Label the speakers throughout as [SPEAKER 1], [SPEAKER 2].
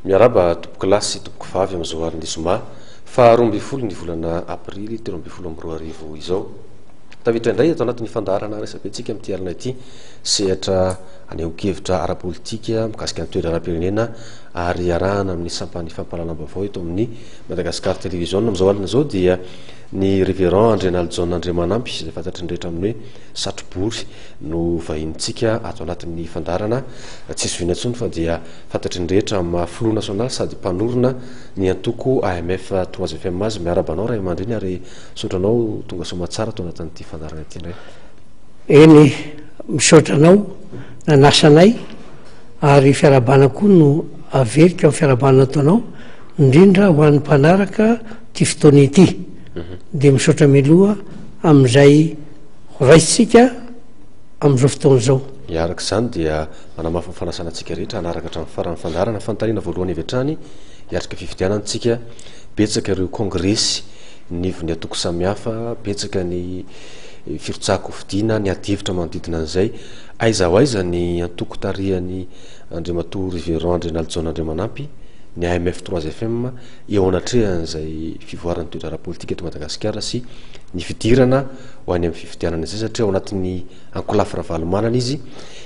[SPEAKER 1] Miarahaba tompokolahy sy tompokovavy amin'izao alin'ny zoma faha 12 ny volana aprily 2013 izao. Tafiditra indray ato anatin'ny fandaharana resabentsika amin'ity alina ity sehatra anehoan-kevitra ara-politika mikasika ny toe-draharaham-pirenena ary iarahana amin'ny sampan'ny fampahalalam-baovao eto amin'ny Madagascar Television. Amin'izao alina izao dia ny Révérend Andrianalijaona Andriamanampy izay fantatry ny rehetra amin'ny hoe Satrobory no vahinintsika ato anatin'ny fandaharana. Tsy zohiana intsony fa dia fantatry ny rehetra amin'ny maha filoha nasionaly sady mpanorina ny antoko AMF 3 FM azy. Miarahaba anao ray aman-dreny ary misaotra anao tonga soamatsara ato anatin'ity fandaharana ity indray.
[SPEAKER 2] Eny, misaotra anao nanasa anay ary fiarahabana koa no averiko amin'ny fiarahabana nataonao, indrindra ho an'ny mpanaraka ity fotoana ity. Dia misaotra mialoha amin'izay ho raisintsika amin'izao fotoana izao.
[SPEAKER 1] Ny araka izany dia manamafy ny fanasana antsika rehetra hanaraka hatramin'ny faran'ny fandaharana. Fanontaniana voalohany avy hatrany, hiatrika fifidianana isika, betsaka ireo kongresy nivon'ny antoko samihafa, betsaka ny firotsahan-kofidina, ny adihevitra manodidina an'izay. Aiza ho aiza ny antoko tarihan'i Andriamatoa Riverand Andrianalijaona Andriamanampy, ny AMF 3 FM, eo anatrehan'izay fivoaran'ny toe-draharaha politika eto Madagasikara sy ny fidirana ho any amin'ny fifidianana izay satria ao anatin'ny ankolafy Ravalomanana izy,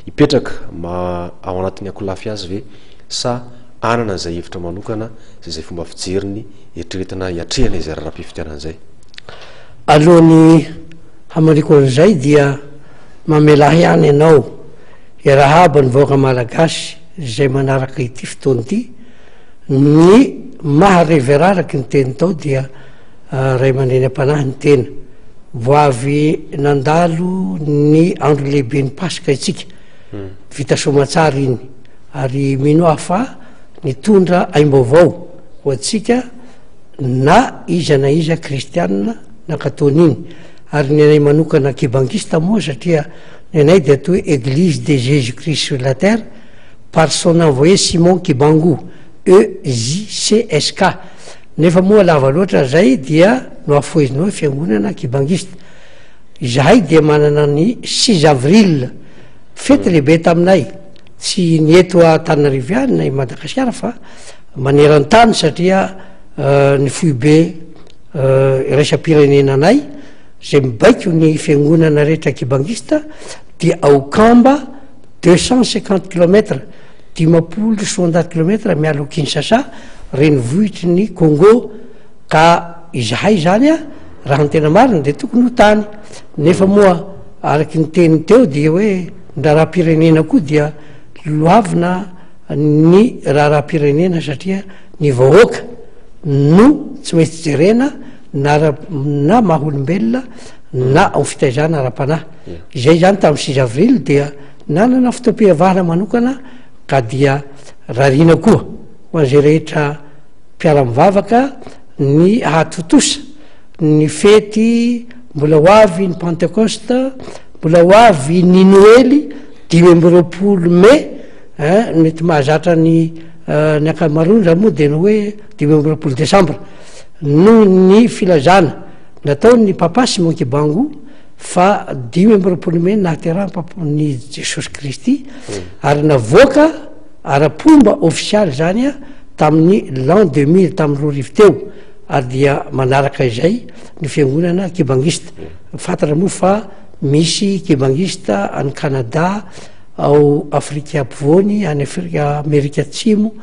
[SPEAKER 1] hipetraka ma ao anatin'ny ankolafy azy ve sa hanana izay hevitra manokana sy izay fomba fijeriny eritreretina hiatrehana izay raharaham-pifidianana izay?
[SPEAKER 2] Alohan'ny hamaliako an'izay dia mamelà ihany ianao hiarahaba ny vahoaka malagasy izay manaraka ity fotoana ity, ny maha reverend araky ny teny tao dia ray aman-dreny am-panahy ny tena. Vao avy nandalo ny andro lehiben'ny Paska isika, vita soamatsara iny, ary mino aho fa nitondra aim-baovao ho antsika na iza na iza kristianina nankatò an'iny, ary ny anay manokana kibangista moa satria ny anay dia atao hoe Eglise de Jésus Christ sur la terre par son envoyé Simon Kibangu, EJCSK. Nefa moa lava loatra zay dia nohafohezina hoe fiangonana kibangista. Izahay dia manana ny six avril, fety lehibe taminay, tsy ny eto Antananarivo ihany na i Madagasikara fa maneran-tany satria ny foibe iraisam-pirenena anay izay mibaiko ny fiangonana rehetra kibangista dia ao Kamba, 250 kilomètres, 250 kilomètres miala ao Kinshasa, renivohitry ny Congo, ka izahay izany a, raha ny tena marina dia tokony ho tany, nefa moa araky ny teny teo dia hoe ny raharaham-pirenena koa dia loavina ny raharaham-pirenena satria ny vahoaka no tsy maintsy jerena na ara na maha olombelona na ao fitaizana ara-panahy. Izay izany tamin'ny six avril dia nanana fotoam-pivavahana manokana ka dia rariana koa ho an'izay rehetra mpiara-mivavaka ny hahatontosa ny fety mbola ho avy ny Pentecoste, mbola ho avy ny Noely 25 mai, hein, mety mahazatra ny ny ankamaroany zany moa dia ny hoe 25 desambra noho ny filazana nataon'ny Papa Simon Kibangu fa 25 mai nahaterahany Papa ny Jesosy Kristy ary navoaka ara-pomba ofisialy izany tamin'ny l'an 2000, tamin'ny 2000 teo, ary dia manaraka izay ny fiangonana kibangista. Fantatra moa fa misy kibangista any Canada, ao Afrika Ampovoany, any Afrika, Amerika Atsimo,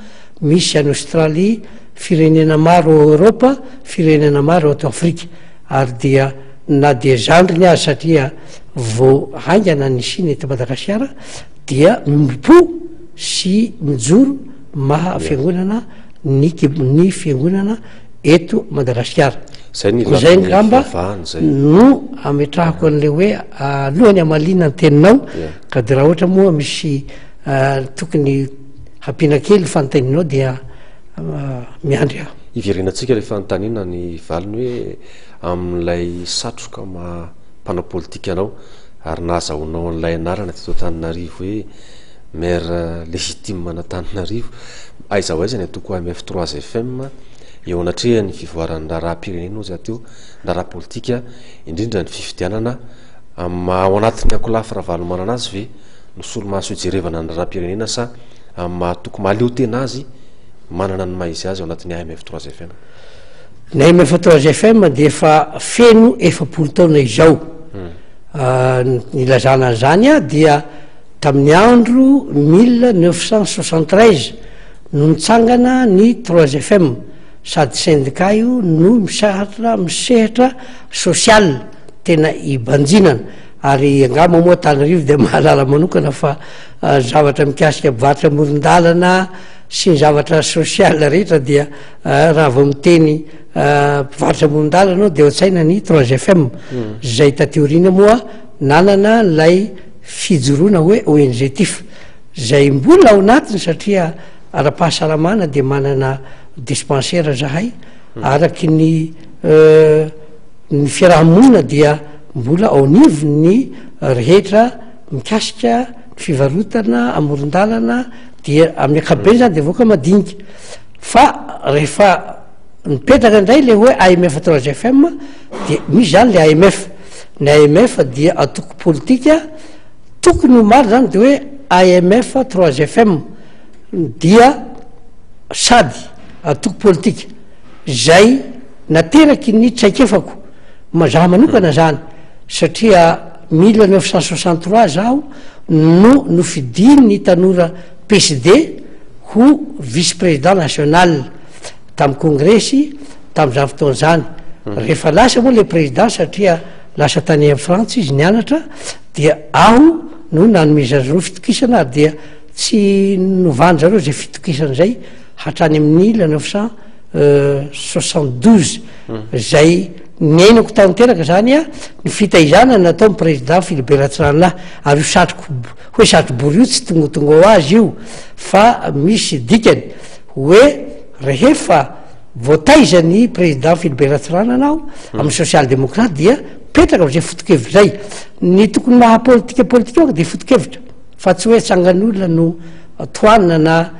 [SPEAKER 2] misy any Australie, firenena maro ao Eoropa, firenena maro ato Afrika, ary dia na dia zandriny aza satria vao haingana nisiana eto Madagasikara dia miombom-po sy mijoro maha fiangonana ny ny fiangonana eto Madagasikara.
[SPEAKER 1] Zay ny
[SPEAKER 2] Izay
[SPEAKER 1] lafiny
[SPEAKER 2] angamba
[SPEAKER 1] fivavahana zay.
[SPEAKER 2] no ametrahako an'ilay hoe alohan'ny hamaliana ny teninao
[SPEAKER 1] Yeah.
[SPEAKER 2] ka dia raha ohatra moa misy tokony hampiana kely ny fanontanianao dia miandry aho.
[SPEAKER 1] Hiverenantsika ilay fanontaniana ny valiny hoe amin'ilay satroka maha mpanao politika anao ary nahazahoanao an'ilay anarana teto Antananarivo hoe maire légitime an'Antananarivo. Aiza ho aiza ny antoko AMF 3 FM eo anatrehan'ny fivoaran'ny raharaham-pirenena hozy aho teo, ny raharaha politika, indrindra ny fifidianana amin'ny maha ao anatin'ny ankolafy Ravalomanana azy ve no solomaso hijerevana ny raharaham-pirenena sa amin'ny maha antoko mahaleo tena azy? manana ny maha izy azy ao anatin'ny AMF trois FM?
[SPEAKER 2] Ny AMF trois FM dia efa feno 40 taona izao. Ny ilazana an'izany dia tamin'ny andro 1973 no nitsangana ny trois FM, sady syndicat io no misahatra misehatra social tena ibanjinana, ary angamba moa Antananarivo dia mahalala manokana fa zavatra mikasika mpivarotra amoron-dalana sy ny zavatra social rehetra dia raha vao miteny mpivarotra amoron-dalana anao dia ao an-tsaina ny trois FM, izay taty aoriana moa nanana ilay fijoroana hoe ONG TIF, izay mbola ao anatiny satria ara-pahasalamana dia manana dispensaire zahay, araky ny ny fiaraha-monina dia mbola ao anivon'ny rehetra mikasika ny fivarotana amoron-dalana dia amin'ny ankapobeny zany dia vahoaka madinika. Fa rehefa mipetraka indray le hoe AMF trois FM dia misy zany le AMF. Ny AMF dia antoko politika, tokony ho marina zany de hoe AMF trois FM dia sady antoko politika zay nateraky ny traikefako, za manokana zany satria 1963 zaho no nofidin'ny tanora PSD ho vice président national tamin'ny kongresy tamin'izany fotoana izany. Rehefa lasa moa le président satria lasa tany Frantsa izy nianatra dia aho no nanomezan-dry zareo fitokisana ary dia tsy novan-dry zareo izay fitokisana izay hatrany amin'ny 1972 izay niainako tanteraka izany ny fitaizana nataon'ny président Philibert Ratsiranana ary io satroko hoe satrobory io tsy tongatonga ho azy io fa misy dikany hoe rehefa voataiza ny président Philibert Ratsiranana aho amin'ny social démocrate dia mipetraka am'izay foto-kevitra zay. Ny tokony maha politika politika manko dia foto-kevitra fa tsy hoe tsangan'olona no tohanina na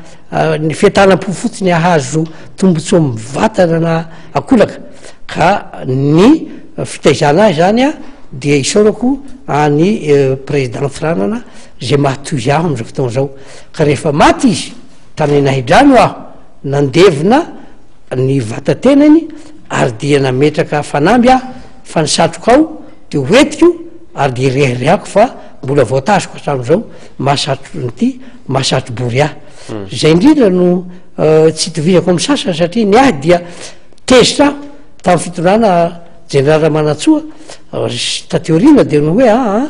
[SPEAKER 2] ny fientanam-po fotsiny ahazo tombotsoa mivantana na akolaka ka ny fitaizana ahy zany a dia isaorako any président Tsiranana zay mahatoizy ahy am'izao fotoana zao ka rehefa maty izy tany Anahidrano aho nandevina ny vatatenany ary dia nametraka fanamby aho fa ny satroko ao dia ho entiko ary dia ireharehako fa mbola voatazoko hatramin'izao maha satrony maha satrobory ahy. Izay indrindra no tsy itovizako amin'ny sasany satria ny ahy dia tezitra aho tamin'ny fitondrana jeneraly Ramanantsoa taty aoriana dia ny hoe aa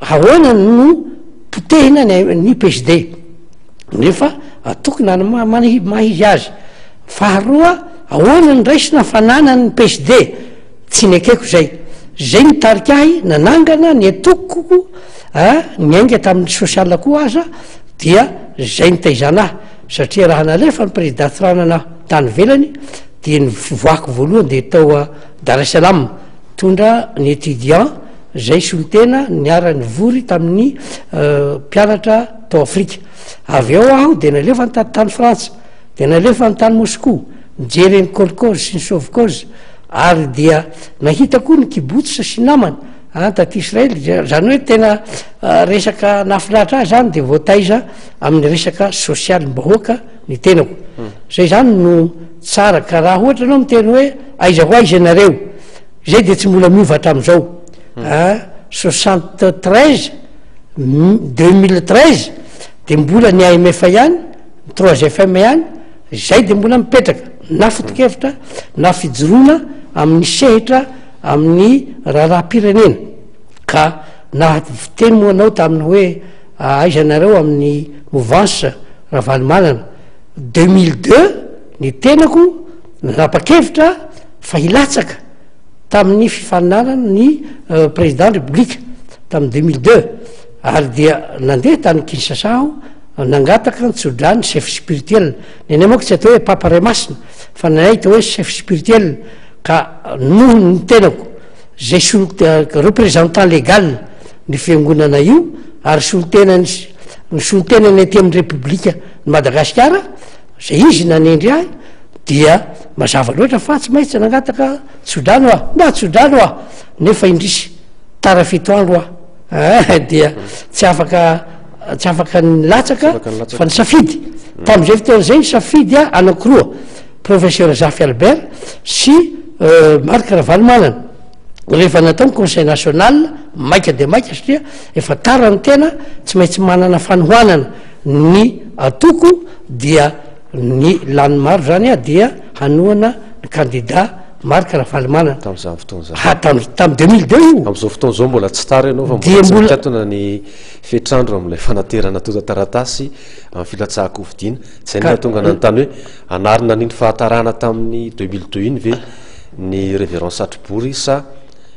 [SPEAKER 2] ahoana no potehina ny ny PSD nefa tokony any maha izy azy. Faharoa ahoana no raisina fananan'ny PSD tsy nekeko izay. Izay nitarika ahy nanangana ny antokoko a, niainga tamin'ny social koa aza dia izay nitaizana ahy satria raha nalefa ny président Tsiranana aho tany ivelany dia ny fivoahako voalohany dia tao Dar es Salaam nitondra ny étudiant izay solontena niara-nivory tamin'ny mpianatra tao Afrika. Avy eo aho dia nalefa nitady tany Frantsa, dia nalefa ny tany Moscou nijery ny kolkhoz sy ny sovkhoz ary dia nahita koa ny kibbutz sy namany an taty Israely, zany hoe tena resaka nahafinaritra ahy zany dia voataiza amin'ny resaka sosialim-bahoaka ny tenako. Zay zany no tsara ka raha ohatra ianao miteny hoe aiza ho aiza ianareo, zay dia tsy mbola miova hatramin'izao. An, 73, 2013 dia mbola ny AMF ihany, ny trois FM ihany, izay dia mbola mipetraka na foto-kevitra na fijoroana amin'ny sehitra amin'ny raharaham-pirenena ka na fiteny moa anao tamin'ny hoe aiza nareo amin'ny mouvance Ravalomanana 2002 ny tenako nanapa-kevitra fa hilatsaka tamin'ny fifaninanana ny président république tamin'ny 2002 ary dia nandeha tany Kinshasa aho nangataka ny tsodrano chef spirituel ny anay manko tsy atao hoe papa ray masina fa ny anay atao hoe chef spirituel ka noho ny tenako zay solo représentant légal ny fiangonana io ary solontenany ny solontenany aty amin'ny repoblika ny Madagasikara zay izy nanendry ahy dia mazava loatra fa tsy maintsy nangataka tsodrano aho mba tsodrano aho nefa indrisy tara fito andro aho eh, dia tsy afaka tsy afaka nilatsaka fa nisafidy. Tamin'izay fotoana izay nisafidy aho anankiroa, Professeur Zafy Albert sy Marc Ravalomanana. Rehefa natao ny conseil national, maika dia maika satria efa tara ny tena, tsy maintsy manana fanohanana ny antoko dia ny lany maro zany dia hanohana ny candidat Marc Ravalomanana.
[SPEAKER 1] Tamin'izany fotoana izany.
[SPEAKER 2] Ha, tam, tam 2002 io.
[SPEAKER 1] Amin'izao fotoana izao mbola tsy tara ianao fa mbola tsy mikatona ny fetr'andro amin'ilay fanaterana antontan-taratasy amin'ny filatsahan-kofidina. Izay no nahatonga nanontany hoe anarina an'iny fahatarana tamin'ny 2002 iny ve ny Révérend Satrobory sa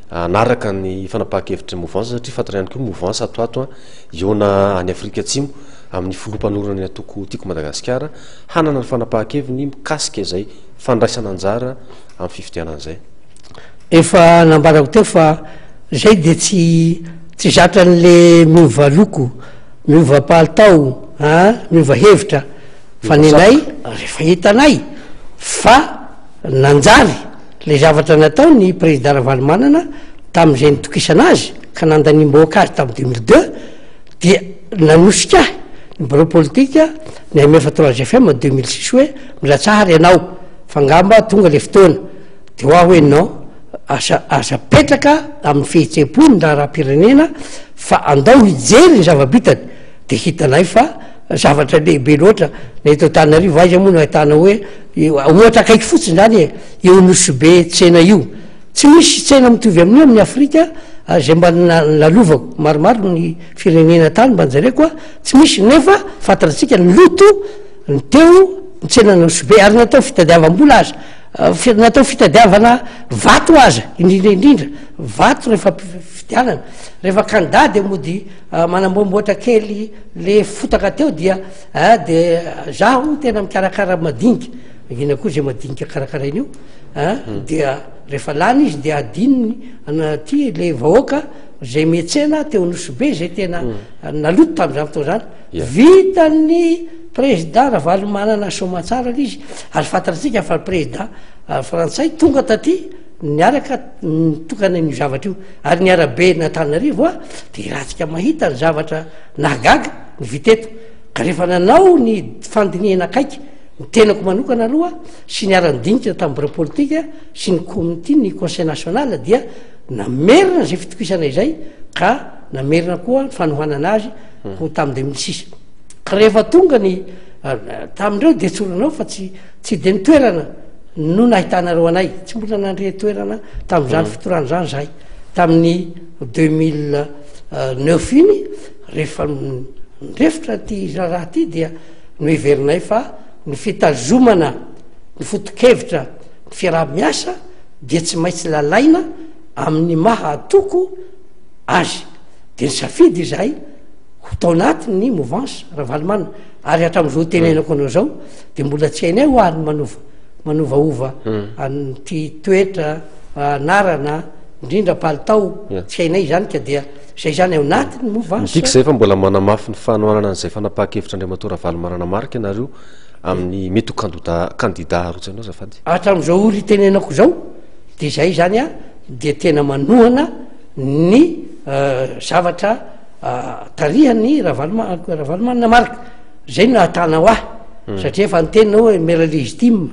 [SPEAKER 1] hanaraka ny fanapahan-kevitry ny mouvance satria fantatra ihany koa mouvance ato ato hihaona any Afrika Atsimo amin'ny filoha mpanorina ny antoko Tiako Madagasikara hanana ny fanapahan-keviny mikasika izay fandraisana anjara amin'ny fifidianana izay.
[SPEAKER 2] Efa nambarako teo fa zay dia tsy tsy zatra an'le miova loko, miova palitao a, miova hevitra fa nenay rehefa hitanay fa nanjary le zavatra natao ny président Ravalomanana tamin'izay nitokisana azy ka nandaniam-bahoaka azy tamin'ny 2002 dia nanosika ahy ny birao politika ny MF 3 FM 2006 hoe milatsaha ary ianao fa ngamba tonga le fotoana de ho aho hoe non aza aza apetraka amin'ny fihetsem-po ny raharaham-pirenena fa andao hijery ny zava-bitany de hitanay fa zavatra lehibe loatra na eto Antananarivo aiza moa no ahitana hoe ohatra akaiky fotsiny zany e eo Nosy Be tsena io tsy misy tsena mitovy amin'io amin'ny Afrika zay mba lalovako maromaro ny firenena tany mba nijereko a tsy misy nefa fantatsika ny loto ny teo ny tsena Nosy Be ary natao fitadiavam-bola aza natao fitadiavana vato aza indrindra indrindra vato rehefa fidianana rehefa kandida de mody manamboamboatra kely le fotaka teo dia de zaho tena mikarakara madinika ina koa zay madinika karakaraina io a dia rehefa lany izy de adinony ty le vahoaka zay mietsena teo Nosy Be zay tena naloto tam'izany fotoana zany vitan'ny président Ravalomanana soamantsara le izy ary fantatsika fa président frantsay tonga taty niaraka nitokana an'io zavatra io ary ny arabe n'Antananarivo a de ratsika mahita ny zavatra nahagaga ny vita eto ka rehefa nanao ny fandinihana akaiky ny tenako manokana aloha sy niara-nidinika tamin'ny birao politika sy ny comité ny conseil national dia namerina zay fitokisana izay ka namerina koa ny fanohanana azy ho tamin'ny 2006 ka rehefa tonga ny tamindreo de tsoranao fa tsy tsy de ny toerana no nahitanareo anay tsy mbola nandre toerana tamin'izany fitorana zany zahay tamin'ny 2009 iny rehefa nirefitra ty raharaha ty dia noheverinay fa ny fitazomana ny foto-kevitra ny fiaraha-miasa dia tsy maintsy lalaina amin'ny maha atoko azy de nisafidy izahay ho tao anatin'ny mouvance Ravalomanana ary hatramin'izao tenenako anao zao de mbola tsy hainay ho ary manova manovaova an'ity toetra anarana indrindra palitao tsy hainay izany ka dia zay zany ao anatin'ny mouvance.
[SPEAKER 1] Midika izay fa mbola manamafy ny fanohanana an'izay fanapahan-kevitr'Andriamatoa Ravalomanana Marc ianareo amin'ny mety ho kandida kandida harotsy anao azafady.
[SPEAKER 2] Hatramin'izao ora itenenako izao de zay zany a dia tena manohana ny zavatra tarihan'ny Ravaloma- Ravalomanana Marc zay no ahatanao ahy satria efa niteny hoe maire légitime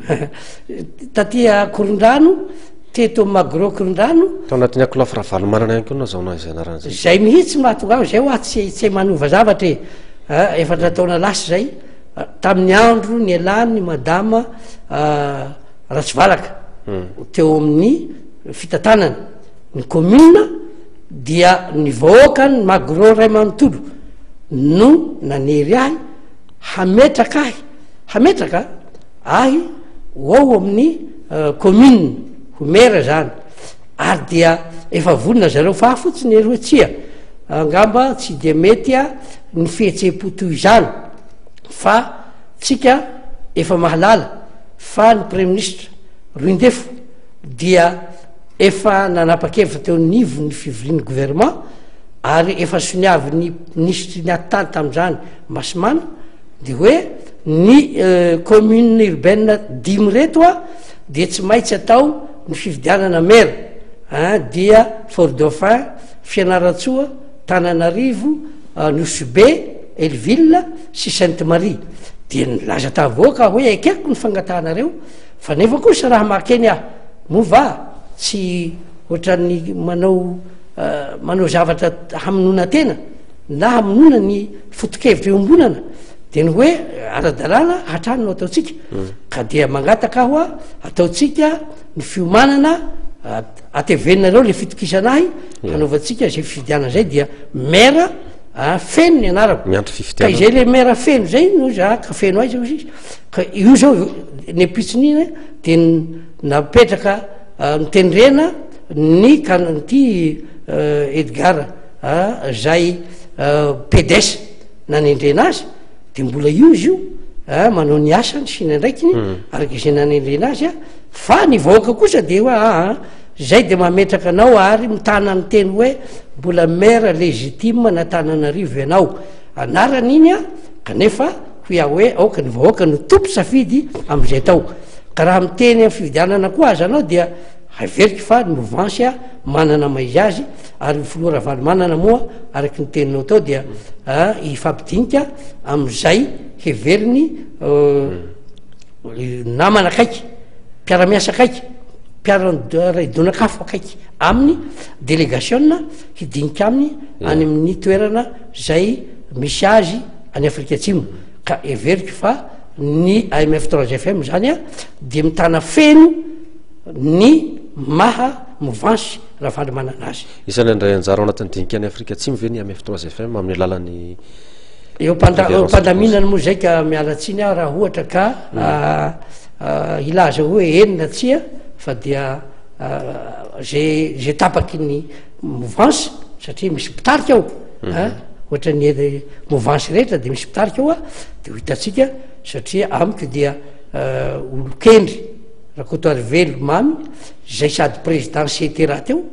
[SPEAKER 2] taty Ankorondrano teto Magro Ankorondrano.
[SPEAKER 1] Tao anatin'ny ankolafy Ravalomanana ihany koa no nazahoana izay anarana izay.
[SPEAKER 2] Zay mihitsy no mahatonga ahy zay hoa tsy tsy manova zavatra e, efatra taona lasa zay tamin'ny andro nialan'ny madama Ratsivalaka teo amin'ny fitantanana ny commune dia ny vahoaka ny Magro ray manontolo no nanery ahy hametraka ahy hametraka ahy ho ao amin'ny commune ho maire zany ary dia efa vonona zareo fa fotsiny ery hoe tsia angamba tsy de mety a ny fihetseham-po toy izany fa tsika efa mahalala fa ny praiminisitra Roindefo dia efa nanapa-kevitra teo anivon'ny fivorian'ny gouvernement ary efa soniavin'ny minisitry ny atitany tamin'izany Masimana de hoe ny commune urbaine dimy reto a dia tsy maintsy atao ny fifidianana maire a dia Fort Dauphin, Fianarantsoa, Tananarivo, Nosy Be, Hell-Ville sy Sainte Marie. Dia nilaza tamin'ny vahoaka aho hoe ekeko ny fangatahanareo, fa nefa kosa raha makeny aho, moa va tsy ohatran'ny manao manao zavatra hamonoana tena na hamonoana ny foto-kevitra iombonana, dia ny hoe ara-dalàna hatrany no ataontsika. Ka dia mangataka aho ataontsika ny fiomanana, ateveninareo le fitokisana ahy, hanaovantsika izay fifidianana izay, dia maire Ah, feno ny anarako.
[SPEAKER 1] Miantso fifidianana.
[SPEAKER 2] Ka izay le maire feno zay no za ka feno aiza ozy izy. Ka io zao ny ampitsony iny de napetraka ah, notendrena ny kan ty eh, Edgar ah, zay eh, PDS nanendrena azy de mbola io izy io ah, manao ny asany sy ny andraikiny hmm. araka izay nanendrena azy ah, fa ny vahoaka kosa de hoe ah, ah Zay de mametraka anao ary mitana ny teny hoe mbola maire légitime an'Antananarivo ianao. Anarana iny an, kanefa hoy aho hoe aoka ny vahoaka no tompo safidy amin'izay atao. Ka raha miteny amin'ny fifidianana koa aza anao dia heveriko fa ny mouvance manana maha izy azy ary ny filoha Ravalomanana moa araky ny teninao teo dia hifampidinika amin'izay heveriny namana akaiky, mpiara-miasa akaiky. Mpiara-donak'afo akaiky aminy, delegasiona hidinika aminy any amin'ny toerana izay misy azy any Afrika Atsimo. Ka heveriko fa ny AMF 3 FM izany dia mitana feno ny maha movansy Ravalomanana azy.
[SPEAKER 1] Isan'ny handray anjara ao anatin'ny dinika any Afrika Atsimo ve ny AMF 3 FM amin'ny alalan'ny
[SPEAKER 2] Eo am-pandaminana moa izay ka miala tsiny aho raha ohatra ka Hilaza hoe eny na tsia fa dia ze ze tapaky ny mouvance satria misy mpitarika ao a, ohatran'ny mouvance rehetra de misy mpitarika ao a, de ho hitantsika satria amiko dia olon-kendry Rakotoarivelo Mamy zay sady président CT rahateo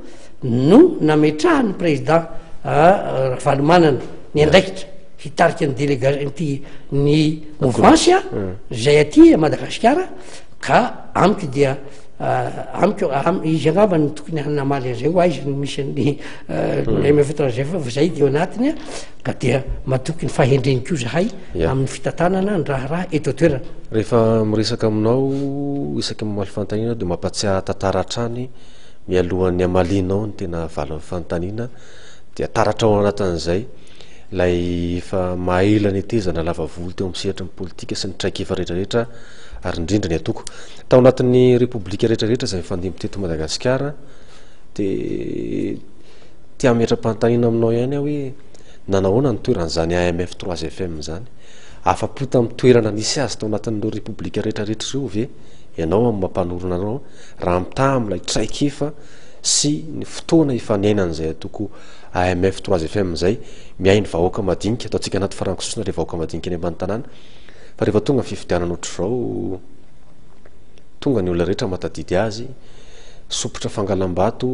[SPEAKER 2] no nametrahan'ny président Ravalomanana ny andraikitra hitarika ny delega- ity ny mouvance zay aty Madagasikara ka amiko dia amiko izy angamba no tokony hanamaly an'izay ho aiza no misy an'ny MF3 zay fa zay dia ao anatiny ka dia matoky ny fahendreny koa zahay amin'ny fitantanana ny raharaha eto an-toerana.
[SPEAKER 1] Rehefa miresaka aminao isaky ny mamaly fanontaniana dia mampatsiahy tantara hatrany mialohan'ny hamalianao ny tena valin'ny fanontaniana dia taratra ao anatin'izay ilay efa maha-ela netezana lava volo teo amin'ny sehatry ny politika sy ny traikefa rehetrarehetra ary indrindra ny antoko. Tao anatin'ny repoblika rehetrarehetra izay nifandimby teto Madagasikara dia te hametra-panontaniana aminao ihany aho hoe nanahoana ny toeran'izany AMF 3 FM izany? Afa-po tamin'ny toerana nisy azy tao anatin'ireo repoblika rehetrarehetra ireo ve ianao amin'ny maha mpanorina anao raha mitaha amin'ilay traikefa sy ny fotoana efa niainan'izay antoko AMF 3 FM izay miahy ny vahoaka madinika, ataontsika anaty farango sosona ilay vahoaka madinika any ambany tanàna, fa rehefa tonga ny fifidianana ohatr'izao, tonga ny olona rehetra mahatadidy azy, sopotra fangalam-bato,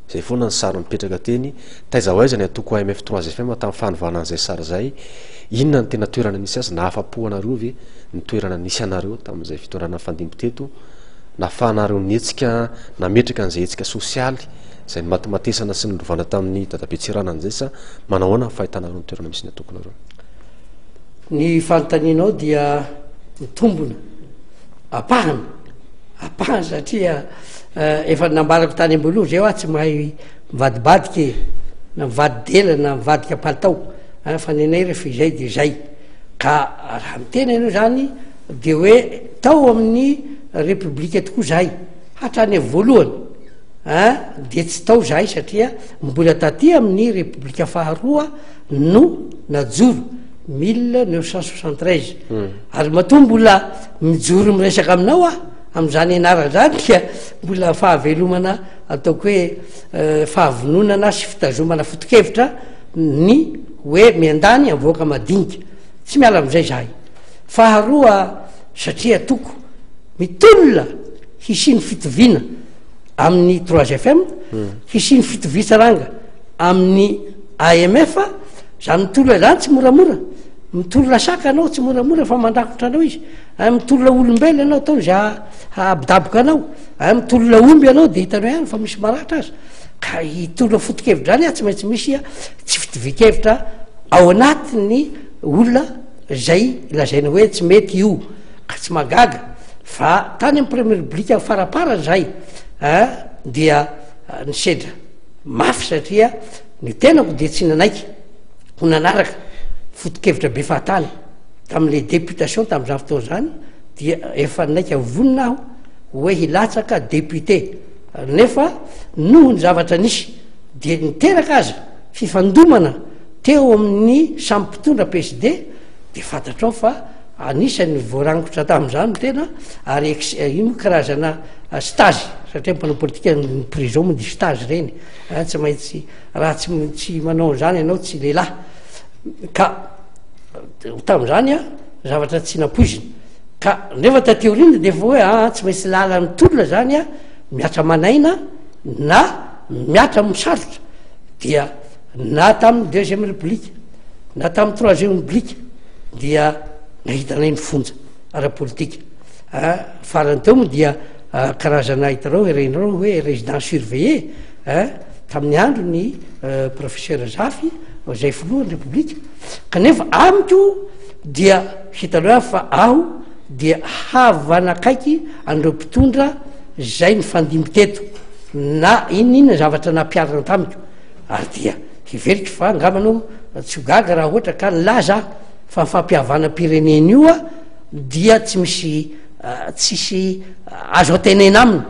[SPEAKER 1] izay foana ny sary mipetraka teny, taiza ho aiza ny antoko AMF 3 FM tamin'ny fanovana an'izay sary izay, inona ny tena toerana nisy azy, nahafa-po anareo ve ny toerana nisy anareo tamin'izay fitondrana nifandimby teto, nahafahanareo nihetsika nametraka an'izay hetsika sosialy izay nimatimatesana sy nolovana tamin'i Dadabe Tsiranana izay sa manahoana ny fahitanareo ny toerana misy ny antokonareo?
[SPEAKER 2] Ny fanontanianao dia mitombona ampahany, ampahany satria efa nambarako tany am-boalohany izay hoa tsy mahay mivadibadika e, na mivadi-dela na mivadika palitao, fa ny anay rehefa izay dia izay. Ka raha miteny ianao izany dia hoe tao amin'ny Repoblika tokoa izahay hatrany amin'ny voalohany. An, dia tsy tao izahay satria mbola taty amin'ny Repoblika faharoa no najoro, 1973. Ary matoa mbola mijoro miresaka aminao aho amin'izany anarana izany dia mbola fahavelomana ataoko hoe fahavononana sy fitazomana foto-kevitra ny hoe miandany avoaka madinika. Tsy miala amin'izay izahay. Faharoa satria toko mitolona hisian'ny fitoviana amin'ny trois FM, hisian'ny fitovian-tsaranga amin'ny AMF, zany mitolona zany tsy moramora, mitolona saka anao tsy moramora fa mandrakotra anao izy, eh, mitolona olombelona ianao ataony zay hahabidaboka anao, eh, mitolona omby ianao de hitanao ihany fa misy maratra aza, ka hitolona foto-kevitra zany ah tsy maintsy misy tsy fitovian-kevitra ao anatin'ny olona. zay lazaina hoe tsy mety io. Ka tsy mahagaga fa tany amin'ny première république faraparany zahay a dia nisedra mafy satria ny tenako dia tsy nanaiky ho nanaraka foto-kevitra be fahatany tamin'le députation tamin'izany fotoana izany dia efa naika vonona aho hoe hilatsaka député nefa noho ny zavatra nisy dia niteraka aza fifandomana teo amin'ny samy mpitondra PSD dia fantatrao fa anisan'ny voarangotra tamin'izany ny tena ary ex io moa karazana stage satria mpanao politika ny prison moa dia stage ireny a, tsy maintsy raha tsy tsy manao an'izany ianao tsy lehilahy ka tamin'izany a zavatra tsy nampoizina ka nefa taty aoriana dia efa hoe aa tsy maintsy lalan'ny tolona zany a miatra manaina na miatra misarotra dia na tamin'ny deuxième république na tamin'ny troisième république dia nahita anay ny fonja ara-politika a farany teo moa dia karazana hitanao renao hoe résidence surveillée a tamin'ny andro ny professeur Zafy zay filohan'ny république kanefa amiko dia hitanao aho fa aho dia havana akaiky an'ireo mpitondra zay nifandimby teto na inona inona zavatra nampiharina tamiko ary dia heveriko fa angamba anao tsy ho gaga raha ohatra ka nilaza aho fa ny fampihavanam-pirenena io a dia tsy misy tsisy azo antenaina aminy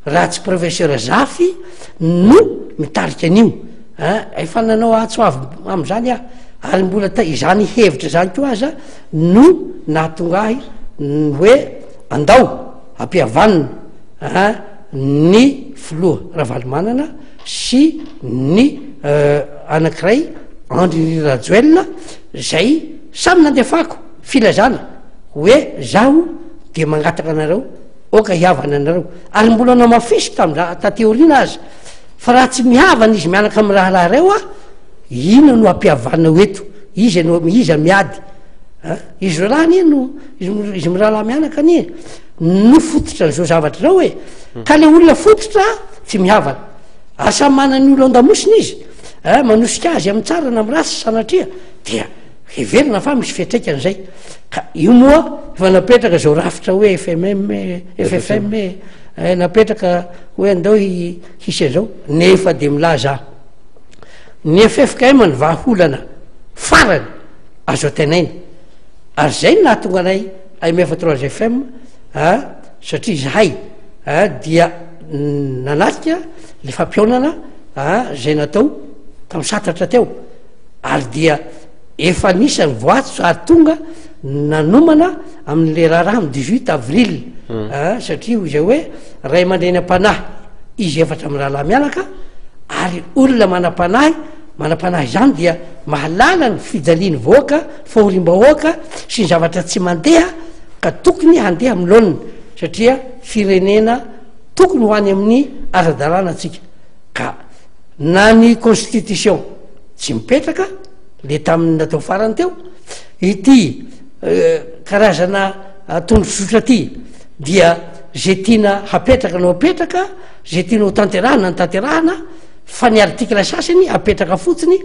[SPEAKER 2] raha tsy professeur Zafy no mitarika an'io a efa nanao antso avo am'izany aho ary mbola ta izany hevitra izany koa aza no nahatonga ahy hoe andao ampihavanina a ny filoha Ravalomanana sy ny anankiray Andry Rajoelina zay samy nandefako filazana hoe zaho de mangataka anareo oka hihavana anareo ary mbola namafisiko tamza taty aoriana aza fa raha tsy mihavana izy mianaka amy rahalahy reo a inona no ampihavanao eto izy no iza miady a izy roalahy anie no izy mirahalahy mianaka anie no fototra an'izao zavatra zao e ka le olona fototra tsy mihavana ary samy manana ny olo an-damosina izy a manosika azy amy tsara na amy ratsy sanatria dia heverina fa misy fiantraikany zay ka io moa efa napetraka zao rafitra hoe FMM FFM e napetraka hoe andao hisy an'izao nefa de milaza aho ny FFKM ny vahaolana farany azo antenaina ary zay no nahatonga anay AMF 3 FM a satria izahay a dia nanatrika le fampihaonana a zay natao tamy santatra teo ary dia efa anisan'ny voatso ary tonga nanomana amin'le raharaha amy 18 avril a satria hoy zay hoe ray aman-dreny am-panahy izy efatra amy rahalahy mianaka ary olona manam-panahy manam-panahy zany dia mahalala ny fijalian'ny vahoaka fahoriam-bahoaka sy ny zavatra tsy mandeha ka tokony handeha amy laoniny satria firenena tokony ho any amin'ny ara-dalàna atsika ka na ny constitution tsy mipetraka le tamin'ny natao farany teo ity karazana tondrozotra ty dia zay tiana hapetraka no apetraka zay tiana ho tanterahana ny tanterahana fa ny article sasany apetraka fotsiny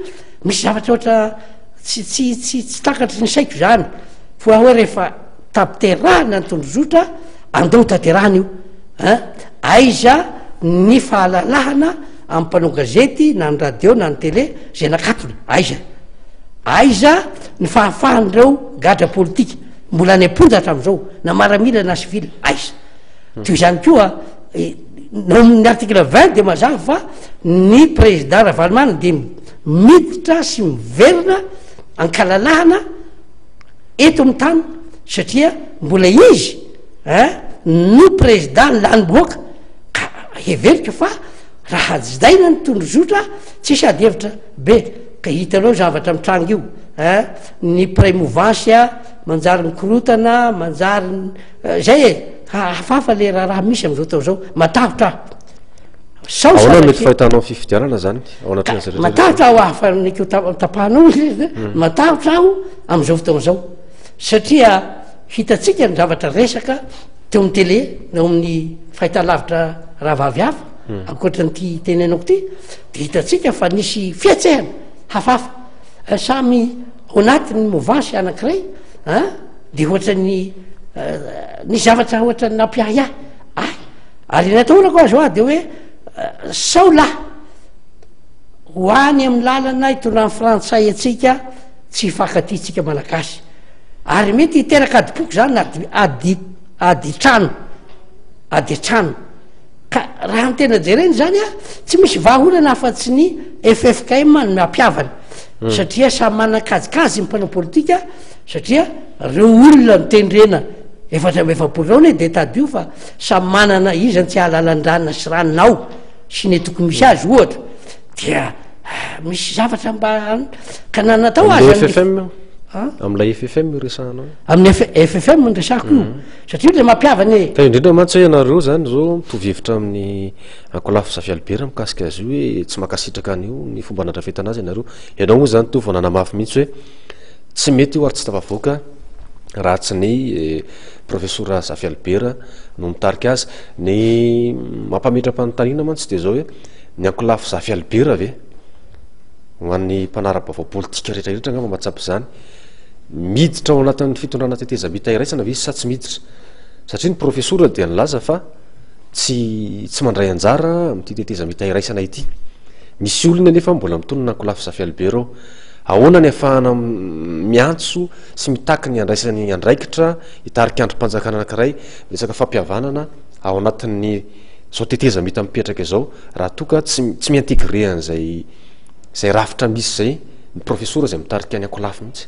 [SPEAKER 2] misy zavatra ohatra tsy tsy tsy tsy takatry ny saiko zany fa hoe rehefa tanterahana ny tondrozotra andao tanterahana io an aiza ny fahalalahana amy mpanao gazety na ny radio na ny télé zay nakatona aiza aiza ny fahafahan'ireo gadra politika mbola any am-ponja hatram'izao na maramila na civil aiza toy izany koa ny article 20 de mazava fa ny président Ravalomanana de miditra sy miverina ankalalahana eto amy tany satria mbola izy ein no président lany-boaka ka heveriko fa raha hajaina ny tondrozotra tsisy ady hevitra be ka hitanao zavatra mitranga io ein ny mpiray movansy a manjary mikorotana manjary zay e hafahafa le raharaha misy am'izao tao zao matahotra aho sao
[SPEAKER 1] Ahoana mety fahitanao fifidianana zany ao anatin'izay rehetra
[SPEAKER 2] matahotra aho ahafaniko tapahanao izy matahotra aho am'izao fotoana zao satria hitatsika ny zavatra resaka teo amy télé na eo amin'ny fahitalavitra rahavavy hafa ankoatra nyity tenenako ty de hitatsika fa nisy fihetsehana hafahafa samy ao anatin'ny movansy anankiray. An! Dia ohatran'ny nisy zavatra ohatran'ny nampiahiahy ahy. Ary ny atahorako aza hoa dia hoe sao lahy ho any amin'ny lalana itondran'ny frantsay antsika tsy hifankatia tsika malagasy. Ary mety hiteraka adim-poko izany na ady, ady, ady trano, ady an-trano. Ka raha ny tena jerena izany an, tsy misy vahaolana afa-tsy ny ffkm no mampihavana. Satria samy manan-kajikajy ny mpanao politika, satria reo olona notendrena 44 reo anie de tadidio fa samy manana iza ny tsy hahalala ny ranona sy ranona ao sy ny antoko misy azy ohatra dia misy zavatra mba ka na natao aza
[SPEAKER 1] Amin'ilay FFM io? Amin'ilay FFM io resahanao io?
[SPEAKER 2] Amin'ny FFM no resahako io satria io le mampihavana e.
[SPEAKER 1] Ka indrindra mantsy hoe ianareo zany zao mitovy hevitra amin'ny ankolafy Zafy Albert mikasika azy io hoe tsy mankasitraka an'io ny fomba nandrafetana azy ianareo. Ianao moa zany toa vao nanamafy mihitsy hoe Tsy mety io ary tsy tafavoaka raha tsy ny Profesora Zafy Albert no mitarika azy. Ny mampametra-panontaniana mantsy dia izao hoe ny ankolafy Zafy Albert ve, ho an'ny mpanara-baovao politika rehetra rehetra angamba mahatsapa izany, miditra ao anatin'ny fitondrana tetezamita iraisana ve izy sa tsy miditra? Satria ny Profesora dia nilaza fa tsy tsy mandray anjara amin'ity tetezamita iraisana ity. Misy olona anefa mbola mitonona ankolafy Zafy Albert ao. Ahoana ny ahafahana miantso sy mitaky ny handraisany andraikitra hitarika andrim-panjakana anankiray miresaka fampihavanana ao anatin'ny izao tetezamita mipetraka izao raha toa ka tsy tsy mi-integrer an'izay izay rafitra misy izay ny profesora izay mitarika ny ankolafy mihitsy?